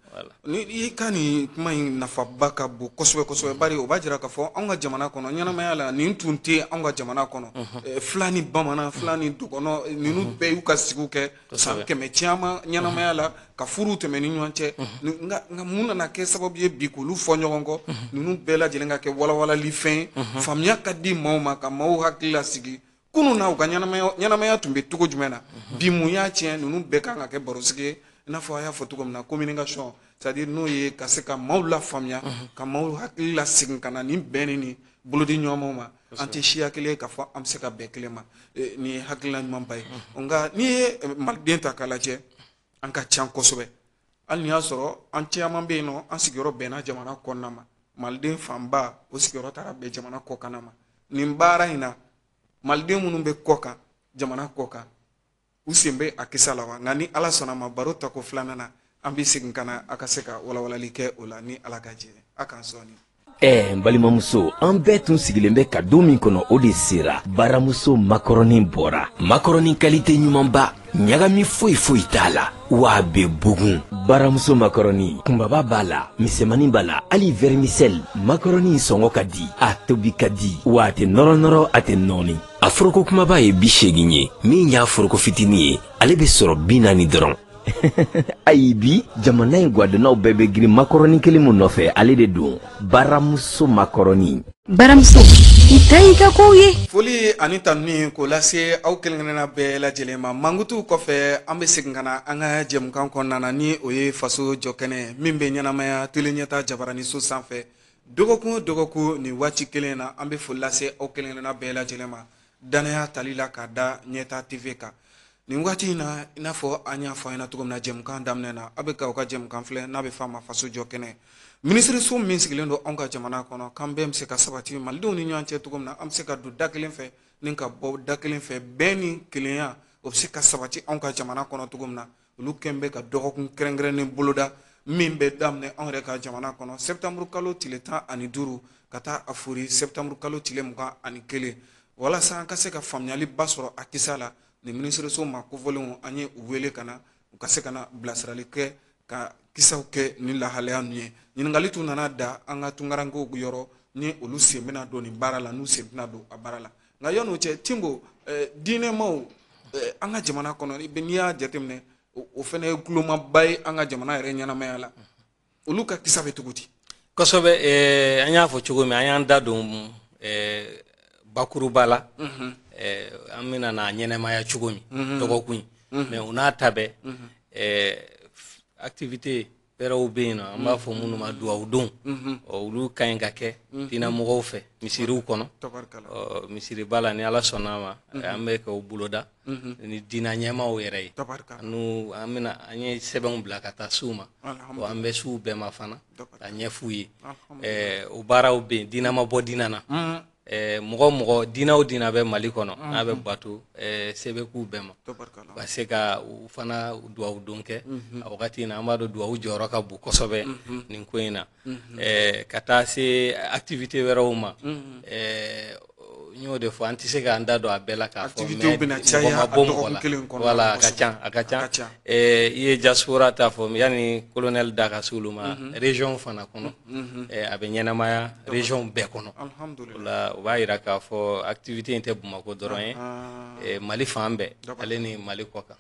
Ni i ka nin kuma in nafaba ka bon kosɛbɛ kosɛbɛ, bari o b'a jira k'a fɔ anw ka jamana kɔnɔ, ɲɛnamaya la, nin tun tɛ anw ka jamana kɔnɔ. Fila ni bamanan, fila ni dɔgɔnɔ, ninnu bɛɛ y'u ka sigiw kɛ san 100 caman ɲɛnamaya la, ka furuw tɛmɛ ni ɲɔgɔn cɛ. Nka mun nana kɛ sababu ye bi k'olu fɔ ɲɔgɔn kɔ? Ninnu bɛɛ lajɛlen ka kɛ walawalali fɛn ye, faamuya ka di maaw ma, ka maaw hakili lasigi kunun na, u ka ɲɛnamaya tun bɛ cogo jumɛn na, bi mun y'a tiɲɛ. Ninnu bɛɛ kan ka kɛ barosigi ye, i n'a fɔ a y'a fɔ cogo min na, communication, c'est à dire n'o ye ka se ka maaw lafaamuya, ka maaw hakili lasegin ka na nin bɛn ni bolodi ɲɔgɔnmaw ma. An tɛ siya kelen k'a fɔ an bɛ se ka bɛn kelen ma. Nin ye hakilina ɲumanba ye. Nka n'i ye maliden ta k'a lajɛ, an ka ca kosɛbɛ. Hali n'i y'a sɔrɔ an caman bɛ yen nɔ, an sigiyɔrɔ bɛnna jamana kɔnɔna ma, maliden fanba o sigiyɔrɔ taara bɛn jamana kɔkanna ma. Nin baara in na, maliden minnu bɛ kɔ kan, jamana kɔ kan, u sen bɛ a kisa la wa? Nka ni Ala sɔnna ma, baro tako filanan na, an bɛ segin ka na a ka se ka walawalali kɛ o la, ni Ala ka jɛ a k'an sɔɔni. Ɛ, n balimamuso, an bɛɛ tun sigilen bɛ ka don min kɔnɔ, o de sera. Baramuso makɔrɔni bɔra, makɔrɔni qualité ɲumanba, ɲagami foyi foyi t'a la, wa a bɛ bugun. Baramuso makɔrɔni kunbaba b'a la, misɛmani b'a la, hali vermicelle. Makɔrɔni sɔngɔ ka di, a tobi ka di, wa a tɛ nɔrɔ nɔrɔ, a tɛ nɔɔni. A foroko kumaba ye 80 ye, min y'a foroko fitinin ye, ale bɛ sɔrɔ 40 dɔrɔn. Ayi, bi jamana in gwadonnaw bɛɛ bɛ girin makɔrɔni kelen min nɔfɛ, ale de don, Baramuso makɔrɔni. Baramuso, i ta y'i ka kow ye. Foli ani tanuni k'o lase aw kelen-kelenna bɛɛ lajɛlen ma. Mankutu kɔfɛ, an bɛ segin ka na an ka jɛmukan kɔnɔna na, ni o ye Faso Jɔkɛnɛ min bɛ ɲɛnamaya tele ɲɛta jabaraniso sanfɛ dɔgɔkun o dɔgɔkun nin waati kelen na. An bɛ foli lase aw kelen-kelenna bɛɛ lajɛlen ma danaya tali la k'a da Ɲɛta TV kan nin waati in na. I n'a fɔ an y'a fɔ an ɲɛna cogo min na jɛmukan daminɛ na, aw bɛ ka aw ka jɛmukan filɛ n'a bɛ f'a ma Faso Jɔ Kɛnɛ. Minisiriso min sigilen don anw ka jamana kɔnɔ, k'an bɛɛ bɛ se ka sabati malidenw ni ɲɔgɔn cɛ cogo min na, an bɛ se ka don da kelen fɛ ni ka bɔ da kelen fɛ, bɛn ni kelenya o bɛ se ka sabati anw ka jamana kɔnɔ cogo min na, olu kɛn bɛ ka dɔgɔkun kɛrɛnkɛrɛnnen boloda min bɛ daminɛ anw yɛrɛ ka jamana kɔnɔ septembre kalo tile 15 ka taa a fori septembre kalo tile 21, walasa an ka se ka faamuyaliba sɔrɔ a kisa la. Nin minisiriso ma kofɔlenw, an ye u wele ka na, u ka se ka na bilasirali kɛ, ka kisaw kɛ ni lahalaya ninnu ye. Ɲininkali tun nana da an ka tunkarankew yɔrɔ, ni olu sen bɛna don nin baara la, n'u sen tɛna don a baara la. Nka yan'o cɛ, Tinbo, diinɛmaw an ka jamana kɔnɔ, n'i y'a jateminɛ, o fana ye gulomaba ye an ka jamana yɛrɛ ɲɛnamaya la. Olu ka kisa bɛ cogo di? Kosɛbɛ. An y'a fɔ cogo min, an y'an da don bakuruba la, an bɛna n'a ɲɛnɛmaya cogo min dɔgɔkun in. Mais o n'a ta bɛɛ, activité wɛrɛw bɛ yen nɔ, an b'a fɔ minnu ma duwawu don, olu ka ɲi ka kɛ diinɛmɔgɔw fɛ misiriw kɔnɔ. Misiriba la, ni Ala sɔnna a ma, an bɛ k'o boloda ni diinɛ ɲɛmaaw yɛrɛ ye. N'u an bɛna, an ye sɛbɛnw bila ka taa s'u ma, an bɛ s'u bɛɛ ma fana ka ɲɛf'u ye. O baaraw bɛ yen. Diinɛ ma bɔ diinɛ na. Mɔgɔ mɔgɔ, diinɛ o diinɛ bɛ Mali kɔnɔ n'a bɛ bato, se bɛ k'u bɛɛ ma ka se ka u fana duwawu don kɛ a wagati in na. An b'a dɔn duwawu jɔyɔrɔ ka bon kosɛbɛ nin ko in na. Ka taa se activité wɛrɛw ma, n y'o de fɔ, an tɛ se k'an da don a bɛɛ la k'a fɔ, mais mɔgɔ ma bɔ mɔgɔ la. Voilà, a ka ca, a ka ca. I ye diaspora ta fɔ, yanni colonel da ka se olu ma, région fana kɔnɔ, a bɛ ɲɛnamaya région bɛɛ kɔnɔ. O la, o b'a yira k'a fɔ activité in tɛ Bamakɔ dɔrɔn ye, Mali fan bɛɛ, ale ni Mali kɔ kan.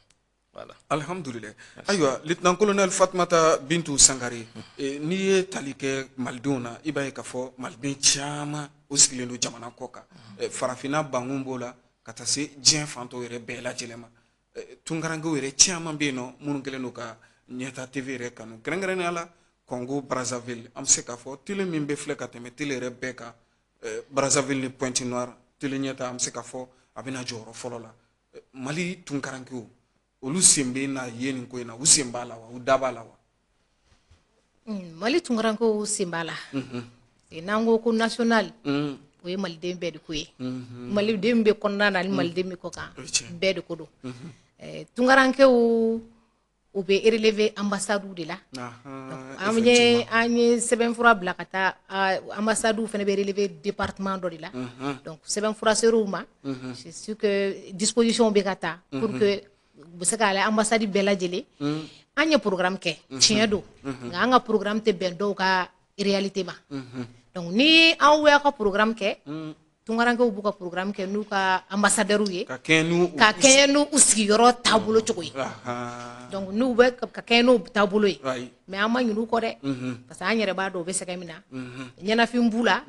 Voilà. Alhamdulilayi. Ayiwa, lieutenant colonel Fatumata Bintu Sangare, n'i ye tali kɛ malidenw na, i b'a ye k'a fɔ maliden caman o sigilen don jamana kɔ kan, farafinna bankun b'o la, ka taa se diɲɛ fantɔw yɛrɛ bɛɛ lajɛlen ma. Tunkarankew yɛrɛ caman bɛ yen nɔ minnu kɛlen don ka Ɲɛta TV yɛrɛ kanu, kɛrɛnkɛrɛnnenya la Congo Brazzaville. An bɛ se k'a fɔ télé min bɛ filɛ ka tɛmɛ télé yɛrɛ bɛɛ kan Brazzaville ni Pointe Noire, télé Ɲɛta, an bɛ se k'a fɔ a bɛna jɔyɔrɔ fɔlɔ la. Mali tunkarankew, olu sen bɛ na ye nin ko in na, u sen b'a la wa, u da b'a la wa? Mali tunkarankew sen b'a la. N'an ko ko national, o ye maliden bɛɛ de ko ye. Maliden bɛ kɔnɔna na ni maliden bɛ kɔ kan, bɛɛ de ko don. Tunkarankew u bɛ relever ambassade de la. An ye sɛbɛnfura bila ka taa ambassade fana bɛ relever département dɔ de la. Donc sɛbɛnfura ser'u ma. C'est sûr que disposition bɛ ka ta pour que u bɛ se ka ambassade bɛɛ lajɛlen. An ye programme kɛ tiɲɛ don, nka an ka programme tɛ bɛn dɔw ka réalité ma. Donc ni aw y'a ka programme kɛ, tunkarankew b'u ka programme kɛ n'u ka ambassadeurs ye, ka kɛɲɛ n'u sigiyɔrɔ taabolo cogo ye. Donc n'u bɛ ka kɛɲɛ n'u taabolo ye, mais an ma ɲinɛ u kɔ dɛ, parce que an yɛrɛ b'a dɔn u bɛ sɛgɛn min na, ɲɛnafin b'u la,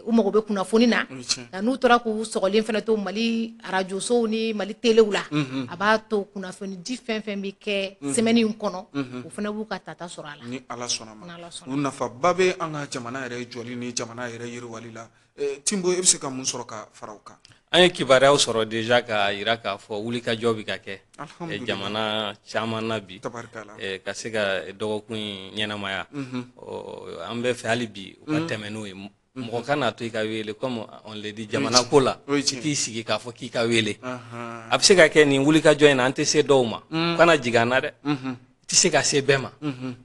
u mago bɛ kunnafoni na, nka n'u tora k'u sɔgɔlen fana to Mali arajosow ni Mali telew la, a b'a to kunnafoni di fɛn fɛn bɛ kɛ semaine in kɔnɔ, u fana b'u ka tata sɔrɔ a la. Ni Ala sɔnna ma, u nafaba bɛ an ka jamana yɛrɛ jɔli ni jamana yɛrɛ yiriwali la. Timbo, e bɛ se ka mun sɔrɔ ka fara o kan? An ye kibaruyaw sɔrɔ déjà k'a jira k'a fɔ wulikajɔ bɛ ka kɛ jamana caman na bi, ka se ka dɔgɔkun in ɲɛnamaya. An bɛ fɛ hali bi u ka tɛmɛ n'o ye. Mɔgɔ kana to i ka wele, comme on le dit jamana ko la, i t'i sigi k'a fɔ k'i ka wele. A bɛ se ka kɛ nin wulikajɔ in na an tɛ se dɔw ma, kana jigin an na dɛ, i tɛ se ka se bɛɛ ma,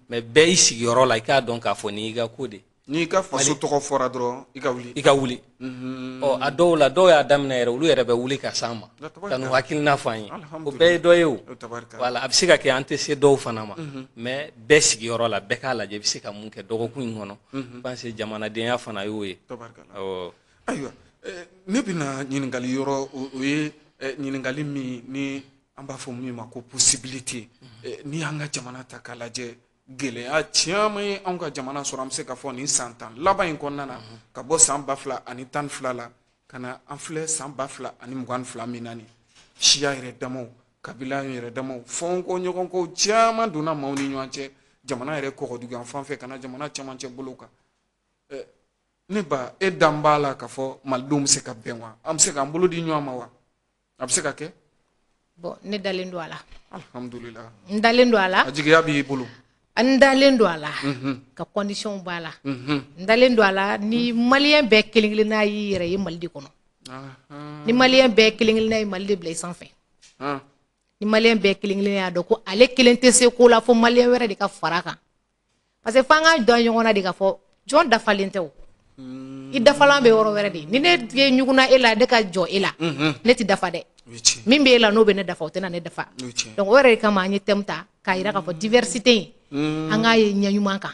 mais bɛɛ y'i sigiyɔrɔ la, i k'a dɔn k'a fɔ nin y'i ka ko de. N'i ka faso tɔgɔ fɔra dɔrɔn i ka wuli. I ka wuli. Ɔ a dɔw la, dɔw y'a daminɛ yɛrɛ, olu yɛrɛ bɛ wuli ka s'an ma, ka n'u hakilina fɔ an ye. O bɛɛ ye dɔ ye o. Voilà, a bɛ se ka kɛ an tɛ se dɔw fana ma, mais bɛɛ sigiyɔrɔ la, bɛɛ k'a lajɛ i bɛ se ka mun kɛ dɔgɔkun in kɔnɔ. Parce que jamanadenya fana y'o ye. Ayiwa, ne bɛna ɲininkali yɔrɔ, o ye ɲininkali min ni an b'a fɔ min ma ko possibilité. N'i y'an ka jamana ta k'a lajɛ, gɛlɛya caman ye anw ka jamana sɔrɔ, an bɛ se ka fɔ nin san 10 laban in kɔnɔna na, ka bɔ san 2012 la ka na an filɛ san 2022 min na nin, siya yɛrɛ damaw, kabila yɛrɛ damaw, fɔnkɔ ɲɔgɔnkɔw caman donna maaw ni ɲɔgɔn cɛ, jamana yɛrɛ kɔgɔdugu fan fɛ ka na jamana camancɛ bolo kan. Ne ba, e dan b'a la k'a fɔ malidenw bɛ se ka bɛn wa? An bɛ se k'an bolo di ɲɔgɔn ma wa? A bɛ se ka kɛ? Bon, ne dalen don a la. Alhamdulillah. N dalen don a la. A jigiya b'i bolo. N dalen don a la, ka condition b'a la. N dalen don a la ni maliyɛn bɛɛ kelen kelenna y'i yɛrɛ ye Mali de kɔnɔ. Ni maliyɛn bɛɛ kelen kelenna ye Mali de bila i sanfɛ. Ni maliyɛn bɛɛ kelen kelenna y'a dɔn ko ale kelen tɛ se ko la, fo maliyɛn wɛrɛ de ka fara a kan. Parce que f'an ka dɔn ɲɔgɔn na de k'a fɔ jɔn dafalen tɛ o. I dafalan bɛ yɔrɔ wɛrɛ de. Ni ne ye ɲuguna e la, ne ka jɔ e la, ne tɛ dafa dɛ. Min bɛ e la n'o bɛ ne dafa, o tɛna ne dafa. Donc o yɛrɛ de kama an ye thème ta k'a jira k'a fɔ diversité in, an k'a ye ɲɛ ɲuman kan.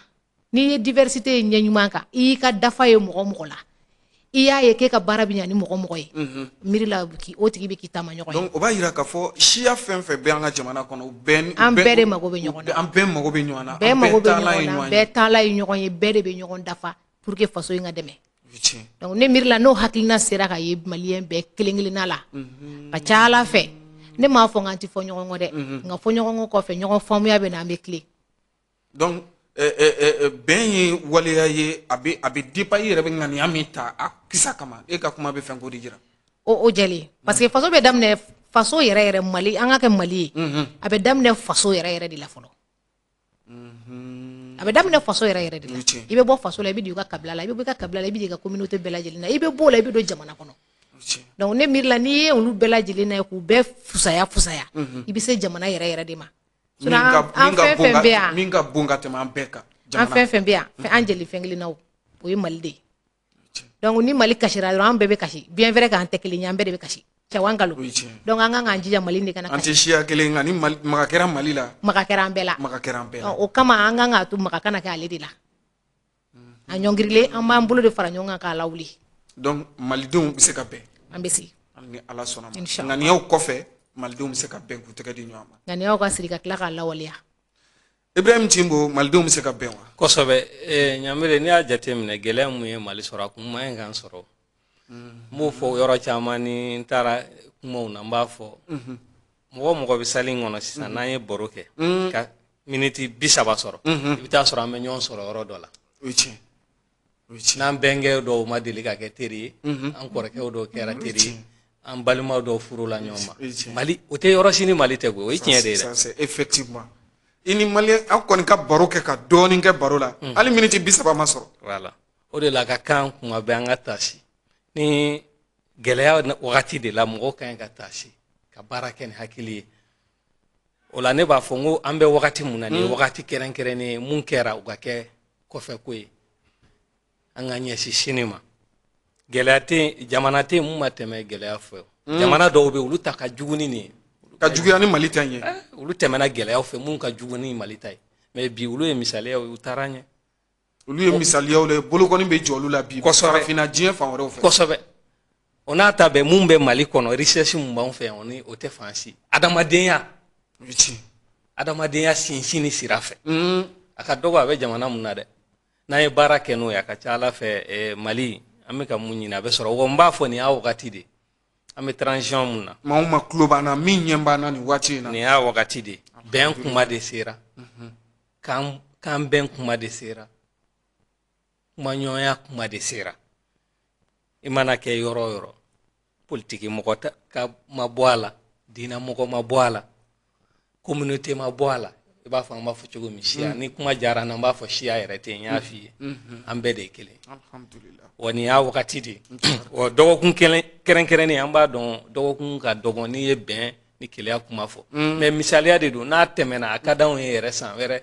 N'i ye diversité ye ɲɛ ɲuman kan, i y'i ka dafa ye mɔgɔ mɔgɔ la, i y'a ye k'e ka baara bɛ ɲa ni mɔgɔ mɔgɔ ye, miiri la o tigi bɛ k'i taama ɲɔgɔn ye. Donc o b'a jira k'a fɔ siya fɛn fɛn bɛ an ka jamana kɔnɔ, an bɛɛ de mago bɛ ɲɔgɔn na. An bɛɛ mago bɛ ɲɔgɔn na. Bɛɛ mago bɛ ɲɔgɔn na, bɛɛ taalan ye ɲɔgɔn ye, bɛɛ de bɛ ɲɔgɔn dafa pour que faso in ka dɛmɛ. Donc ne miiri la n'o hakilina sera ka ye maliyɛn bɛɛ kelen kelenna la, ka ca Ala fɛ, ne m'a fɔ k'an tɛ fɔ ɲɔgɔn kɔ dɛ, nka fɔ ɲɔgɔn kɔ kɔfɛ ɲɔgɔn faamuya bɛ na, an bɛ tilen. Donc bɛn ye waleya ye, a bɛ dépend i yɛrɛ bɛ ŋaniya min ta a kisa kama. E ka kuma bɛ fɛn ko de jira. O jɛlen, parce que faso bɛ daminɛ, faso yɛrɛ yɛrɛ Mali, an ka kɛ Mali ye, a bɛ daminɛ faso yɛrɛ yɛrɛ de la fɔlɔ. A bɛ daminɛ faso yɛrɛ yɛrɛ de la. I bɛ bɔ faso la, i bɛ don i ka kabila la, i bɛ bɔ i ka kabila la, i bɛ don i ka communauté bɛɛ lajɛlen na, i bɛ bɔ o la, i bɛ don jamana kɔnɔ. Donc ne miiri la n'i ye olu bɛɛ lajɛlen na ye k'u bɛɛ fusaya, i bɛ se jamana yɛrɛ yɛrɛ de ma. An fɛn fɛn bɛ yan, min ka bon ka tɛmɛ an bɛɛ kan. An fɛn fɛn bɛ yan, an jeli fɛn kelen na, o ye Mali de ye. Donc ni Mali kasira dɔrɔn, an bɛɛ bɛ kasi. Bien vrai k'an tɛ kelen ye, an bɛɛ de bɛ kasi. Cɛwan nkalon. Donc an kan k'an jija Mali de kana kasi. An tɛ siya kelen, nka ni maga kɛra Mali la, maga kɛra an bɛɛ la. Maga kɛra an bɛɛ la. O kama an kan k'a to maga kana kɛ ale de la. A ɲɔngirilen, an b'an bolo de fara ɲɔgɔn kan k'a lawuli. Donc malidenw bɛ se ka bɛn. An bɛ se. Ni Ala sɔnna ma. Ŋaniyaw kɔfɛ, malidenw bɛ se ka bɛn k'u tɛgɛ di ɲɔgɔn ma. Ŋaniyaw ka siri ka tila k'a lawaleya. Ibrahim Timbo, malidenw bɛ se ka bɛn wa? Kosɛbɛ. Ɲamere, n'i y'a jateminɛ, gɛlɛya mun ye Mali sɔrɔ, a kun man ɲi k'an sɔrɔ. N b'o fɔ yɔrɔ caman ni n taara kumaw na, n b'a fɔ mɔgɔ mɔgɔ bɛ salle in kɔnɔ sisan, n'an ye baro kɛ ka miniti 30 sɔrɔ, i bɛ taa sɔrɔ an bɛ ɲɔgɔn sɔrɔ yɔrɔ dɔ la. N'an bɛnkɛ dɔw ma deli ka kɛ teri ye, an kɔrɔkɛw dɔw kɛra teri ye, an balimaw dɔw furula ɲɔgɔn ma. Mali o tɛ yɔrɔ si ni Mali tɛ koyi, o ye tiɲɛ de ye dɛ. Effectivement, i ni maliyɛn aw kɔni ka baro kɛ ka dɔɔnin kɛ baro la, hali miniti 30 ma sɔrɔ. Voilà, o de la ka kan kuma bɛɛ an ka taasi. Ni gɛlɛya wagati de la, mɔgɔw ka ɲi ka taasi, ka baara kɛ ni hakili ye. O la ne b'a fɔ n ko an bɛ wagati mun na, nin ye wagati kɛrɛnkɛrɛnnen ye. Mun kɛra, o ka kɛ kɔfɛ ko ye, an ka ɲɛsin sini ma. Gɛlɛya tɛ yen, jamana tɛ yen mun ma tɛmɛ gɛlɛya fɛ. Jamana dɔw bɛ yen, olu ta ka jugu ni nin ye. Ka juguya ni Mali ta in ye. Olu tɛmɛna gɛlɛyaw fɛ mun ka jugu ni Mali ta ye, mais bi olu ye misaliyaw ye, u taara ɲɛ. Olu ye misaliyaw de, bolokɔni bɛ jɔ olu la bi. Kosɛbɛ. Farafinna, diɲɛ fan wɛrɛw fɛ. Kosɛbɛ. O n'a ta bɛɛ, mun bɛ Mali kɔnɔ, richesse mun b'anw fɛ yan, o ni o tɛ fan si. Adamadenya, O ye tiɲɛ. adamadenya sinsinni sira fɛ, a ka dɔgɔ a bɛ jamana mun na dɛ. N'an ye baara kɛ n'o ye, a ka ca Ala fɛ, Mali, an bɛ ka mun ɲini, a bɛ sɔrɔ. Wa n b'a fɔ, nin y'a wagati de, an bɛ transition mun na. Maa o maa tulo b'an na, min ɲɛ b'an na nin waati in na. Nin y'a wagati de, bɛn kuma de sera, k'an bɛn kuma de sera, kumaɲɔgɔnya kuma de sera. I mana kɛ yɔrɔ o yɔrɔ, politiki mɔgɔ ka ma bɔ a la, diinɛ mɔgɔ ma bɔ a la, communauté ma bɔ a la. I b'a fɔ, an b'a fɔ cogo min, siya ni kuma diyara n na, n b'a fɔ siya yɛrɛ tɛ yen. N y'a f'i ye, an bɛɛ de ye kelen. Alhamdulillah. Wa nin y'a wagati de ye. Wa dɔgɔkun kelen kɛrɛnkɛrɛnnen, an b'a dɔn dɔgɔkun ka dɔgɔn n'i ye bɛn ni keleya kuma fɔ, mais misaliya de don. N'a tɛmɛna, a ka d'anw ye yɛrɛ, san wɛrɛ,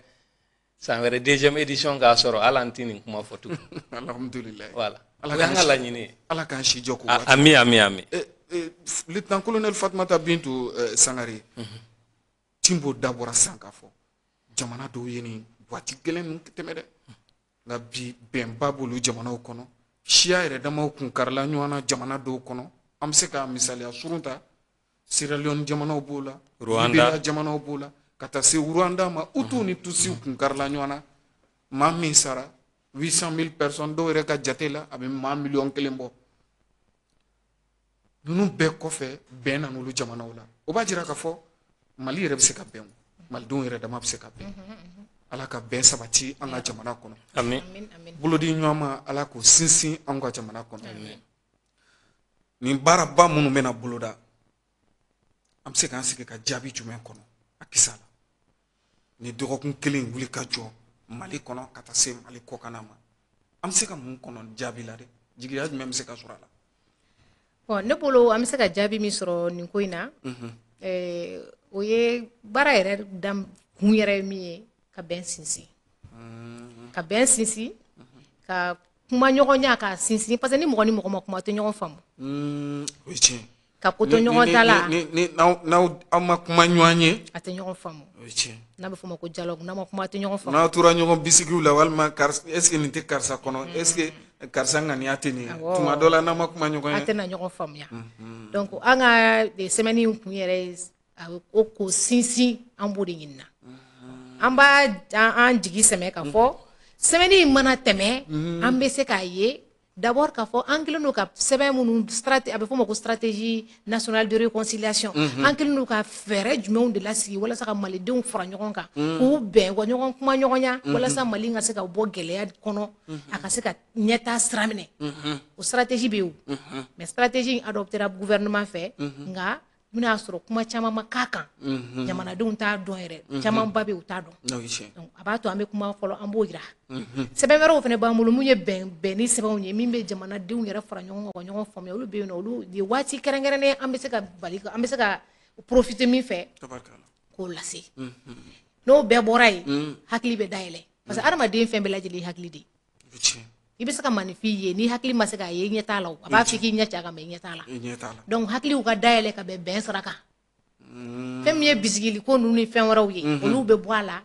san wɛrɛ deuxième édition k'a sɔrɔ hali an tɛ nin kuma fɔ tugun. Alhamdulillah. Voilà. Ala O y'an k'an ka si- laɲini ye. Ala k'an si jɔ k'o waati. Ami, ami, ami. Lieutenant colonel Fatumata Bintu Sangare, Timbo dabɔra sisan k'a fɔ jamana dɔw ye nin waati gɛlɛn ninnu tɛmɛ dɛ, nka bi bɛnba b'olu jamanaw kɔnɔ. Siya yɛrɛ damaw kun karila ɲɔgɔn na jamana dɔw kɔnɔ. An bɛ se ka misaliya surun ta, Sierra Leone jamanaw b'o la, Rwanda. Liberia jamanaw b'o la, ka taa se Rwanda ma. Hutu ni Tusiw kun karila ɲɔgɔn na, maa min sara 800 000 personnes, dɔw yɛrɛ ka jate la, a bɛ maa 1 miliyɔn bɔ. Ninnu bɛɛ kɔfɛ, bɛn nana olu jamanaw la. O b'a jira k'a fɔ Mali yɛrɛ bɛ se ka bɛn o. Malidenw yɛrɛ dama bɛ se ka bɛn. Ala ka bɛn sabati an ka jamana kɔnɔ. Ami. Amin, amin. Bolodi ɲɔgɔn ma, Ala k'o sinsin an ka jamana kɔnɔ. Nin baaraba minnu bɛna boloda, an bɛ se k'an sigi ka jaabi jumɛn kɔnɔ a kisa la? Ni dɔgɔkun kelen wuli ka jɔ Mali kɔnɔ ka taa se Mali kɔkanna ma, an bɛ se ka mun kɔnɔ jaabi la dɛ? Jigiya jumɛn bɛ se ka sɔrɔ a la? Bon, ne bolo, an bɛ se ka jaabi min sɔrɔ nin ko in na, o ye baara yɛrɛ dam kun yɛrɛ ye min ye, ka bɛn sinsin, ka bɛn sinsin, ka kuma ɲɔgɔnya ka sinsin, parce que ni mɔgɔ ni mɔgɔ ma kuma, a tɛ ɲɔgɔn faamu. O ye tiɲɛ. Ka ko to ɲɔgɔn ta la. Ni n'aw aw ma kuma ɲɔgɔn ye. A tɛ ɲɔgɔn faamu. O ye tiɲɛ. N'a bɛ f'o ma ko dialogue, n'a ma kuma, a tɛ ɲɔgɔn faamu. N'aw tora ɲɔgɔn bisigiw la, walima karisa, est ce que nin tɛ karisa kɔnɔ, est ce que karisa ŋaniya tɛ nin ye, tuma dɔ la n'aw ma kuma ɲɔgɔn a ye. Tɛna ɲɔgɔn faamuya. Donc an ka semaine in kun yɛrɛ ye o k'o sinsin. An b'o de ɲini na. An b'a an jigi sɛmɛ k'a fɔ semaine in mana tɛmɛ, an bɛ se k'a ye d'abord k'a fɔ an kɛlen don ka sɛbɛn minnu a bɛ f'o ma ko stratégie nationale de réconciliation, an kɛlen don ka fɛɛrɛ jumɛnw de lasigi walasa ka malidenw fara ɲɔgɔn kan, k'u bɛn u ka ɲɔgɔn kuma ɲɔgɔnya, walasa Mali ka se ka bɔ gɛlɛya kɔnɔ, a ka se ka ɲɛtaa sira minɛ. O stratégie bɛ yen o, mais stratégie in adoptera gouvernement fɛ, nka i bɛna sɔrɔ kuma caman ma k'a kan, jamanadenw t'a dɔn yɛrɛ, camanba bɛ yen, u t'a dɔn. N'o ye tiɲɛ. Donc a b'a to an bɛ kuma fɔlɔ, an b'o yira. Sɛbɛn wɛrɛw fana b'an bolo mun ye bɛn bɛnni sɛbɛnw ye, min bɛ jamanadenw yɛrɛ fara ɲɔgɔn kan ka ɲɔgɔn faamuya. Olu bɛ yen nɔ, olu de waati kɛrɛnkɛrɛnnen an bɛ se ka bali an bɛ se ka profiter min fɛ Tabarikala. k'o lase. N'o bɛɛ bɔra yen, hakili bɛ dayɛlɛ, parce que hadamaden fɛn bɛɛ lajɛlen ye hakili de ye. O ye tiɲɛ. I bɛ se ka maninfin ye, n'i hakili ma se k'a ye, i ɲɛ t'a la o. A b'a fɔ k'i ɲɛ cɛ a kan, mais i ɲɛ t'a la. I ɲɛ t'a la. Donc hakiliw ka dayɛlɛ ka bɛn bɛn sira kan. Fɛn min ye bisigili ko ninnu ni fɛn wɛrɛw ye, olu bɛ bɔ a la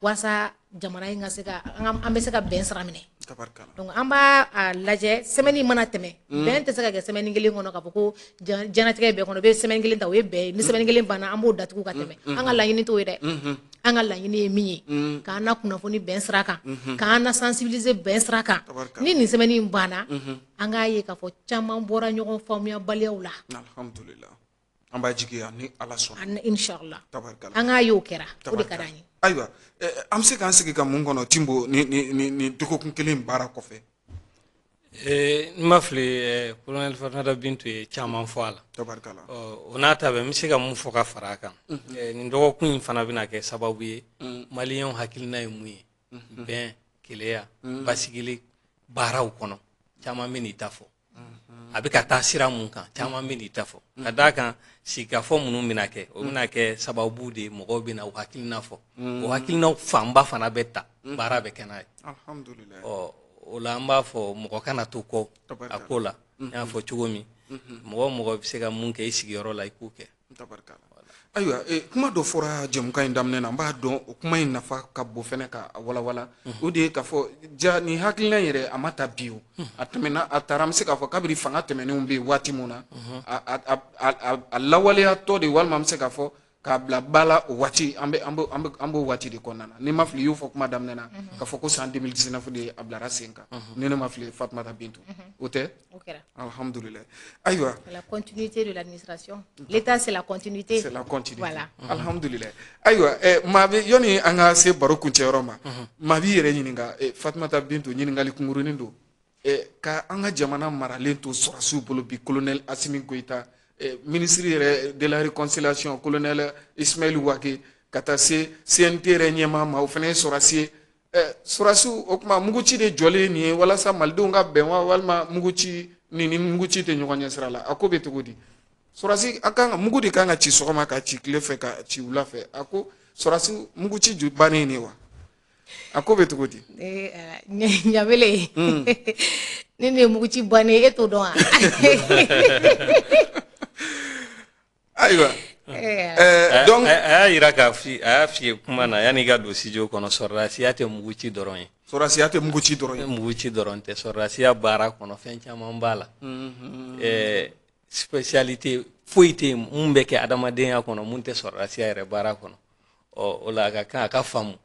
walasa jamana in ka se ka an bɛ se ka bɛn sira minɛ. Tabarikala. Donc an b'a a lajɛ, semaine mana tɛmɛ, bɛn tɛ se ka kɛ semaine kelen kɔnɔ k'a fɔ ko diɲɛlatigɛ bɛɛ kɔnɔ, i bɛ semaine kelen ta, o ye bɛn ye. Ni semaine kelen banna, an b'o datugu ka tɛmɛ. An ka laɲini t'o ye dɛ. An ka laɲini ye min ye, k'an na kunnafoni bɛn sira kan, k'an na sensibiliser bɛn sira kan. Tabarikala. Ni nin semaine in banna, an k'a ye k'a fɔ caman bɔra ɲɔgɔn faamuyabaliyaw la. Alhamdulillah, an b'a jigiya ni Ala sɔnna. Inshallah. Tabarikala. An k'a ye o kɛra, o de ka d'an ye. Ayiwa, an bɛ se k'an sigi ka mun kɔnɔ, Timbo, ni dɔgɔkun kelen baara kɔfɛ? N ma fili, colonel Fatumata Bintu ye caman fɔ a la. Tabarikala. O n'a ta bɛɛ, n bɛ se ka mun fɔ ka fara a kan? Nin dɔgɔkun in fana bɛna kɛ sababu ye, maliyɛnw hakilina ye mun ye bɛn, keleya, basigili baaraw kɔnɔ, caman bɛ n'i ta fɔ. A bɛ ka taa sira mun kan, caman bɛ n'i ta fɔ. Ka d'a kan, sigikafɔ minnu bɛna kɛ, o bɛna kɛ sababu de ye mɔgɔw bɛna u hakilina fɔ. O hakilinaw fanba fana bɛ ta, baara bɛ kɛ n'a ye. Alhamdulillah. Ɔ, o la an b'a fɔ mɔgɔ kana to kɔ a ko la. N y'a fɔ cogo min, mɔgɔ o mɔgɔ bɛ se ka mun kɛ i sigiyɔrɔ la, i k'o kɛ. Tabarikala. Ayiwa, kuma dɔ fɔra jɛmukan in daminɛ na, n b'a dɔn o kuma in nafa ka bon fɛnɛ ka walawala. O de ye k'a fɔ ja nin hakilina in yɛrɛ a ma ta bi o. A tɛmɛna, a taara, an bɛ se k'a fɔ kabini fanga tɛmɛnenw bɛ yen waati mun na, a lawaleyatɔ de, walima an bɛ se k'a fɔ k'a bila ba la o waati, an b'o waati de kɔnɔna na. N'i ma fili, i y'o fɔ kuma daminɛ na k'a fɔ ko san 2019 de a bilara sen kan. Ni ne ma fili, Fatumata Bintu, o tɛ? O kɛra. Alhamdulillah. Ayiwa. La continuité de l'administration. L'État, c'est la continuité. C'est la continuité. Voilà. Alhamdulillah. Ayiwa, maa bɛ yɔnni an ka se baro kuncɛyɔrɔ ma, maa b'i yɛrɛ ɲininka, Fatumata Bintu, ɲininkali kunkurunin don. Ka an ka jamana maralen to sɔrɔdasiw bolo bi, colonel Assimi Goïta, ministre yɛrɛ de la réconciliation colonel Ismaël Wagué, ka taa se CNT yɛrɛ ɲɛmaa ma, o fana ye sɔrɔdasi ye. Sɔrɔdasiw, o tuma muguci de jɔlen nin ye walasa malidenw ka bɛn wa, walima muguci ni muguci tɛ ɲɔgɔn ɲɛ sira la, a ko bɛ cogo di? Sɔrɔdasi a kan ka mugu de kan ka ci sɔgɔma, ka ci tile fɛ, ka ci wula fɛ. A ko sɔrɔdasi muguci ju bannen nin wa, a ko bɛ cogo di? Ɲamele, ni nin ye muguci bannen, e t'o dɔn wa? Ayiwa. Donc a y'a yira k'a f'i, a y'a f'i ye kuma na yanni i ka don studio kɔnɔ, sɔrɔdasiya tɛ muguci dɔrɔn ye. Sɔrɔdasiya tɛ muguci dɔrɔn ye. Muguci dɔrɔn tɛ. Sɔrɔdasiya baara kɔnɔ fɛn caman b'a la. Spécialité foyi tɛ yen mun bɛ kɛ adamadenya kɔnɔ mun tɛ sɔrɔdasiya yɛrɛ baara kɔnɔ. Ɔ, o la a ka kan a ka faamu.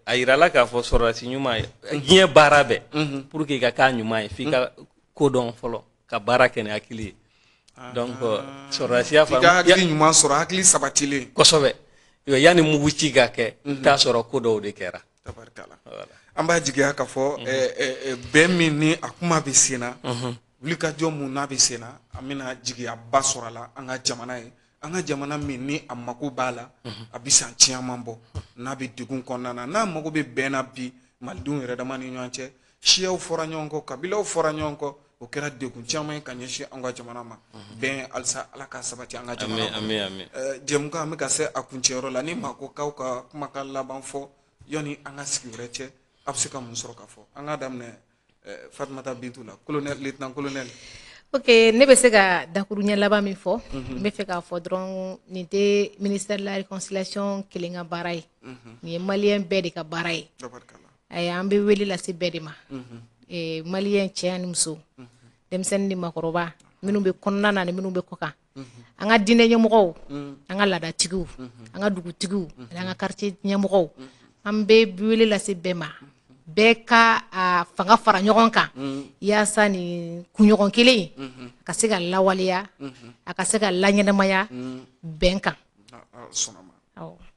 A yirala k'a fɔ sɔrɔdasi ɲuman ye diɲɛ baara bɛɛ, pour que i ka k'a ɲuman ye, f'i ka ko dɔn fɔlɔ, ka baara kɛ ni hakili ye. Donc sɔrɔdasiya fana, i ka hakili ɲuman sɔrɔ, hakili sabatilen. Kosɛbɛ. Yanni mugu ci ka kɛ, i t'a sɔrɔ ko dɔw de kɛra. Tabarikala. An b'a jigiya k'a fɔ bɛn min ni a kuma bɛ sen na, wulikajɔ mun n'a bɛ sen na, an bɛna jigiyaba sɔrɔ a la an ka jamana ye. An ka jamana min ni a mako b'a la, a bɛ san caman bɔ, n'a bɛ degun kɔnɔna na, n'a mako bɛ bɛn na bi, malidenw yɛrɛ dama ni ɲɔgɔn cɛ, siyaw fɔra ɲɔgɔn kɔ, kabilaw fɔra ɲɔgɔn kɔ, o kɛra degun caman ye ka ɲɛsin an ka jamana ma. Bɛn halisa Ala ka sabati an ka jamana kɔnɔ. Jɛmukan an bɛ ka se a kuncɛyɔrɔ la, ni maa ko k'aw ka kumakan laban fɔ yanni an ka sigi wɛrɛ cɛ, a bɛ se ka mun sɔrɔ ka fɔ? An k'a daminɛ Fatumata Bintu la, colonel, lieutenant colonel. Ok, ne bɛ se ka dakuruɲɛ laban min fɔ, n bɛ fɛ k'a fɔ dɔrɔn nin tɛ ministère de la réconciliation kelen ka baara ye, nin ye maliyɛn bɛɛ de ka baara ye. An bɛ wele lase bɛɛ de ma. Maliyɛn cɛ ani muso, denmisɛnnin ni maakɔrɔba, minnu bɛ kɔnɔna na ni minnu bɛ kɔ kan, an ka diinɛ ɲɛmɔgɔw, an ka laadatigiw, an ka dugutigiw, ani an ka quartier ɲɛmɔgɔw, an bɛ wele lase bɛɛ ma, bɛɛ ka a fanga fara ɲɔgɔn kan yaasa nin kunɲɔgɔn kelen a ka se ka lawaleya, a ka se ka laɲɛnamaya bɛn kan.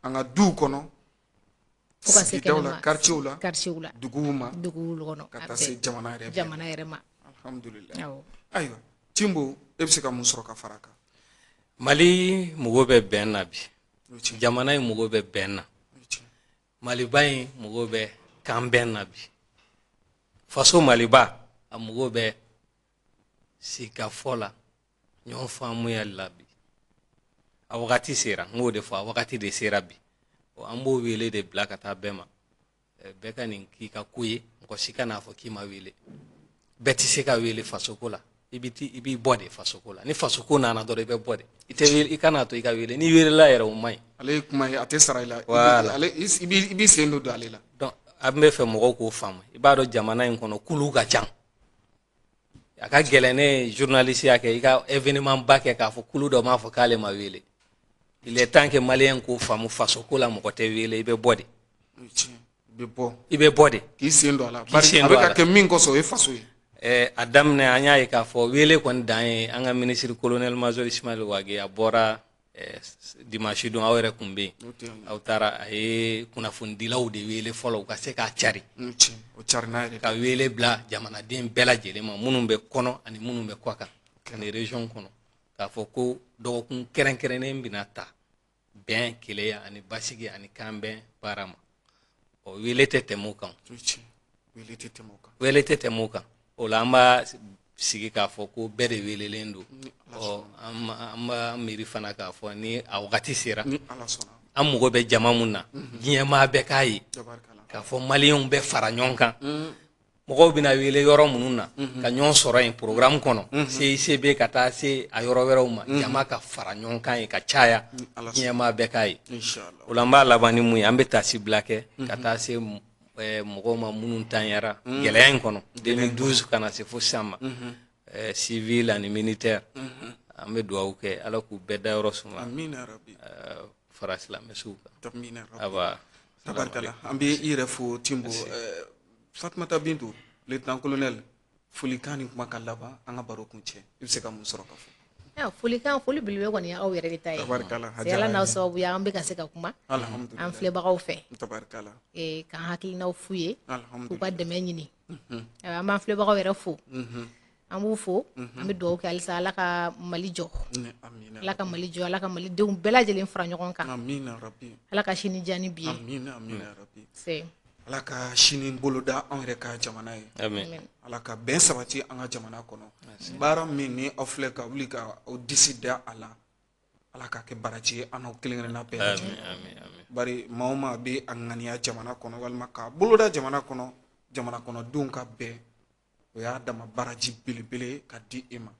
An ka duw kɔnɔ, fo ka se kɛnɛma, quartier la, duguw ma, duguw kɔnɔ, ka taa se jamana yɛrɛ ma. Alhamdulillah. Ayiwa, Timbo, e bɛ se ka mun sɔrɔ ka fara a kan? Mali mago bɛ bɛn na bi. Jamana in mago bɛ bɛn na. Maliba in mago bɛ kan bɛn na bi. Faso Maliba a mago bɛ sigikafɔ la, ɲɔgɔn faamuya la bi. A wagati sera, n k'o de fɔ, a wagati de sera bi. An b'o wele de bila ka taa bɛɛ ma. Bɛɛ ka nin k'i ka ko ye, mɔgɔ si kan'a fɔ k'i ma wele. Bɛɛ tɛ se ka wele fasoko la, i b'i bɔ de fasoko la. Ni fasoko nana dɔrɔn i bɛ bɔ de. I tɛ wele, i kan'a to i ka wele. N'i welela yɛrɛ o man ɲi. Ale ye kuma ye, a tɛ sara i la. Voilà. I b'i sen don ale la. Donc an bɛ fɛ mɔgɔw k'o faamu. I b'a dɔn jamana in kɔnɔ kulu ka ca. A ka gɛlɛn ne journaliste ya kɛ i ka événement ba kɛ k'a fɔ kulu dɔ m'a fɔ k'ale ma wele. Il est temps que maliyɛn k'o faamu, fasoko la mɔgɔ tɛ wele, i bɛ bɔ de. I bɛ bɔ de. K'i sen don a la. Bari a bɛ ka kɛ min kosɔn o ye faso ye. A daminɛ an y'a ye k'a fɔ wele kɔni dan ye an ka ministre colonel major Ismaël Wagué, a bɔra dimanche don, aw yɛrɛ kun bɛ yen, aw taara, a ye kunnafonidilaw de wele fɔlɔ u ka se k'a cari, ka wele bila jamanaden bɛɛ lajɛlen ma minnu bɛ kɔnɔ ani minnu bɛ kɔ kan, ani région kɔnɔ, k'a fɔ ko dɔgɔkun kɛrɛnkɛrɛnnen bɛna ta bɛn, kelenya ani basigi ani kanbɛn baara ma. Ɔ, wele tɛ tɛmɛ o kan. Wele tɛ tɛmɛ o kan. O la an b'a sigi k'a fɔ ko bɛɛ de welelen don. Ɔ, an b'a miiri fana k'a fɔ ni a wagati sera, an mago bɛ jama mun na, diɲɛmaa bɛɛ k'a ye k'a fɔ maliyɛnw bɛɛ fara ɲɔgɔn kan. Mɔgɔw bɛna wele yɔrɔ minnu na ka ɲɔgɔn sɔrɔ yen programme kɔnɔ, CICB ka taa se a yɔrɔ wɛrɛw ma, jama ka fara ɲɔgɔn kan yen ka caya, diɲɛmaa bɛɛ k'a ye. O la an b'a laban ni mun ye, an bɛ taasibila kɛ ka taa se mɔgɔw ma minnu tanyara gɛlɛya in kɔnɔ 2012 ka na se fo sisan ma, civil ani militaire. An bɛ dugawu kɛ Ala k'u bɛɛ dayɔrɔ suma fara silamɛsuw kan. Aba tabarikala, an bɛ i yɛrɛ fo Timbo. Fatumata Bintu, lieutenant colonel, folikan ni kumakan laban an ka baro kun cɛ, i bɛ se ka mun sɔrɔ ka fɔ? Folikan, foli belebele kɔni ye aw yɛrɛ de ta ye. Tabarikala, Ala n'aw sababu ye an bɛ ka se ka kuma an filɛbagaw fɛ. Tabarikala. K'an hakilinaw f'u ye, k'u ka dɛmɛ ɲini. An b'an filɛbagaw yɛrɛ fo. An b'u fo, an bɛ dugawu kɛ halisa Ala ka Mali jɔ. Ala ka Mali jɔ, Ala ka Malidenw bɛɛ lajɛlen fara ɲɔgɔn kan. Amina rabi. Ala ka sini diya ni bi ye. Amina, amina rabi. Ala ka sini boloda anw yɛrɛ ka jamana ye. Ala ka bɛn sabati an ka jamana kɔnɔ. Baara min ni aw filɛ ka wuli ka aw disi da a la, Ala ka kɛ baraji ye an n'aw kelen kelenna bɛɛ lajɛlen. Bari maa o maa bɛ a ŋaniya jamana kɔnɔ walima k'a boloda jamana kɔnɔ, jamana kɔnɔdenw ka bɛn, o y'a dama baraji belebele ka di e ma.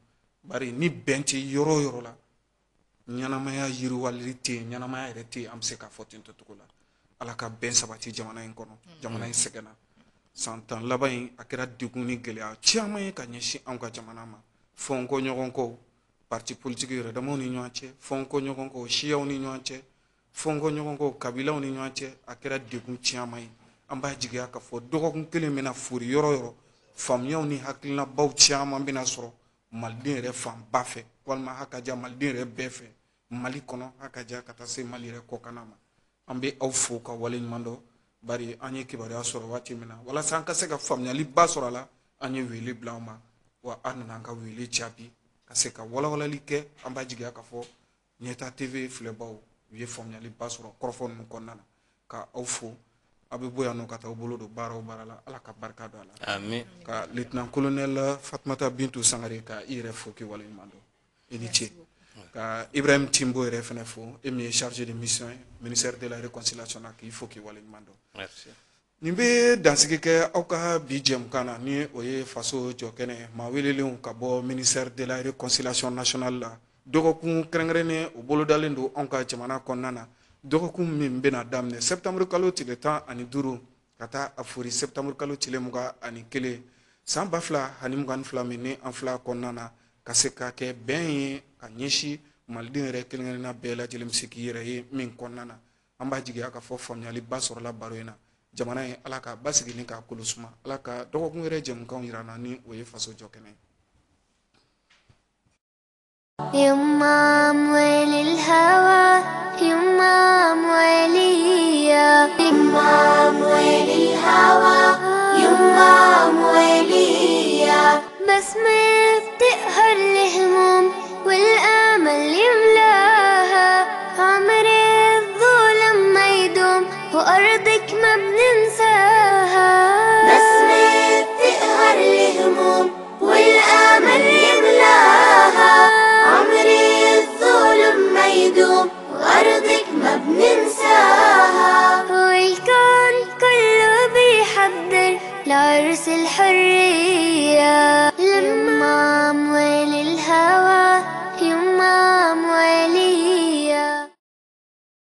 Bari ni bɛn tɛ yɔrɔ o yɔrɔ la, ɲɛnamaya yiriwali tɛ yen, ɲɛnamaya yɛrɛ tɛ yen, an bɛ se k'a fɔ ten cogo la. Ala ka bɛn sabati jamana in kɔnɔ. Jamana in sɛgɛnna san 10 laban in, a kɛra degun ni gɛlɛya caman ye ka ɲɛsin anw ka jamana ma. Fɔnkɔ ɲɔgɔn kɔ parti politique yɛrɛ damaw ni ɲɔgɔn cɛ, fɔnkɔ ɲɔgɔn kɔ siyaw ni ɲɔgɔn cɛ, fɔnkɔ ɲɔgɔn kɔ kabilaw ni ɲɔgɔn cɛ, a kɛra degun caman ye. An b'a jigiya k'a fɔ dɔgɔkun kelen bɛna fori yɔrɔ yɔrɔ, faamuyaw ni hakilinabaw caman bɛna sɔrɔ maliden yɛrɛ fanba fɛ, walima a ka ja maliden yɛrɛ bɛɛ fɛ Mali kɔnɔ, a ka ja ka taa se Mali yɛrɛ kɔkanna ma. An bɛ aw fo ka waleɲuman dɔn, bari an ye kibaruya sɔrɔ waati min na, walasa an ka se ka faamuyaliba sɔrɔ a la, an ye wele bila aw ma, wa an nana an ka wele jaabi ka se ka walawalali kɛ. An b'a jigiya k'a fɔ Ɲɛta TV filɛbaw u ye faamuyaliba sɔrɔ kɔrɔfɔ ninnu kɔnɔna na. Ka aw fo, aw bɛ bɔ yan nɔ ka taa aw bolo don baara o baara la, Ala ka barika don a la. Amin. Ka lieutenant colonel Fatumata Bintu Sangare ka i yɛrɛ fo k'i waleɲuman dɔn, i ni ce. Ka Ibrahim Timbo yɛrɛ fɛnɛ fo, e min ye chargé de mission ye ministère de la réconciliation na, k'i fo k'i waleɲuman dɔn. Nin bɛ dansigi kɛ aw ka bi jɛmukan na, ni o ye faso jɔkɛnɛ maa welelenw ka bɔ ministère de la réconciliation nationale la. Dɔgɔkun kɛrɛnkɛrɛnnen o bolodalen don anw ka jamana kɔnɔna na, dɔgɔkun min bɛna daminɛ septembre kalo tile 15 ka taa a fori septembre kalo tile 21 san 2022 min ni an fila kɔnɔna na, ka se ka kɛ bɛn ye ka ɲɛsin maliden yɛrɛ kelen kelenna bɛɛ lajɛlen bɛ se k'i yɛrɛ ye min kɔnɔna na. An b'a jigiya k'a fɔ faamuyaliba sɔrɔla baro in na. Jamana in Ala ka basigi ni k'a kolo suma, Ala ka dɔgɔkun yɛrɛ jɛmukanw yira an na, ni o ye faso jɔ kɛnɛ ye. يما أموال الهوى، يما أمواليا، يما أموال الهوى، يما أمواليا. بسمة بتقهر الهموم والأمل يملاها، عمر الظلم ما يدوم وأرضك ما بننساها. بسمة بتقهر الهموم والأمل يملاها، عمر الظلم ما يدوم وأرضك ما بننساها. والكون كله بيحضر لعرس الحرية.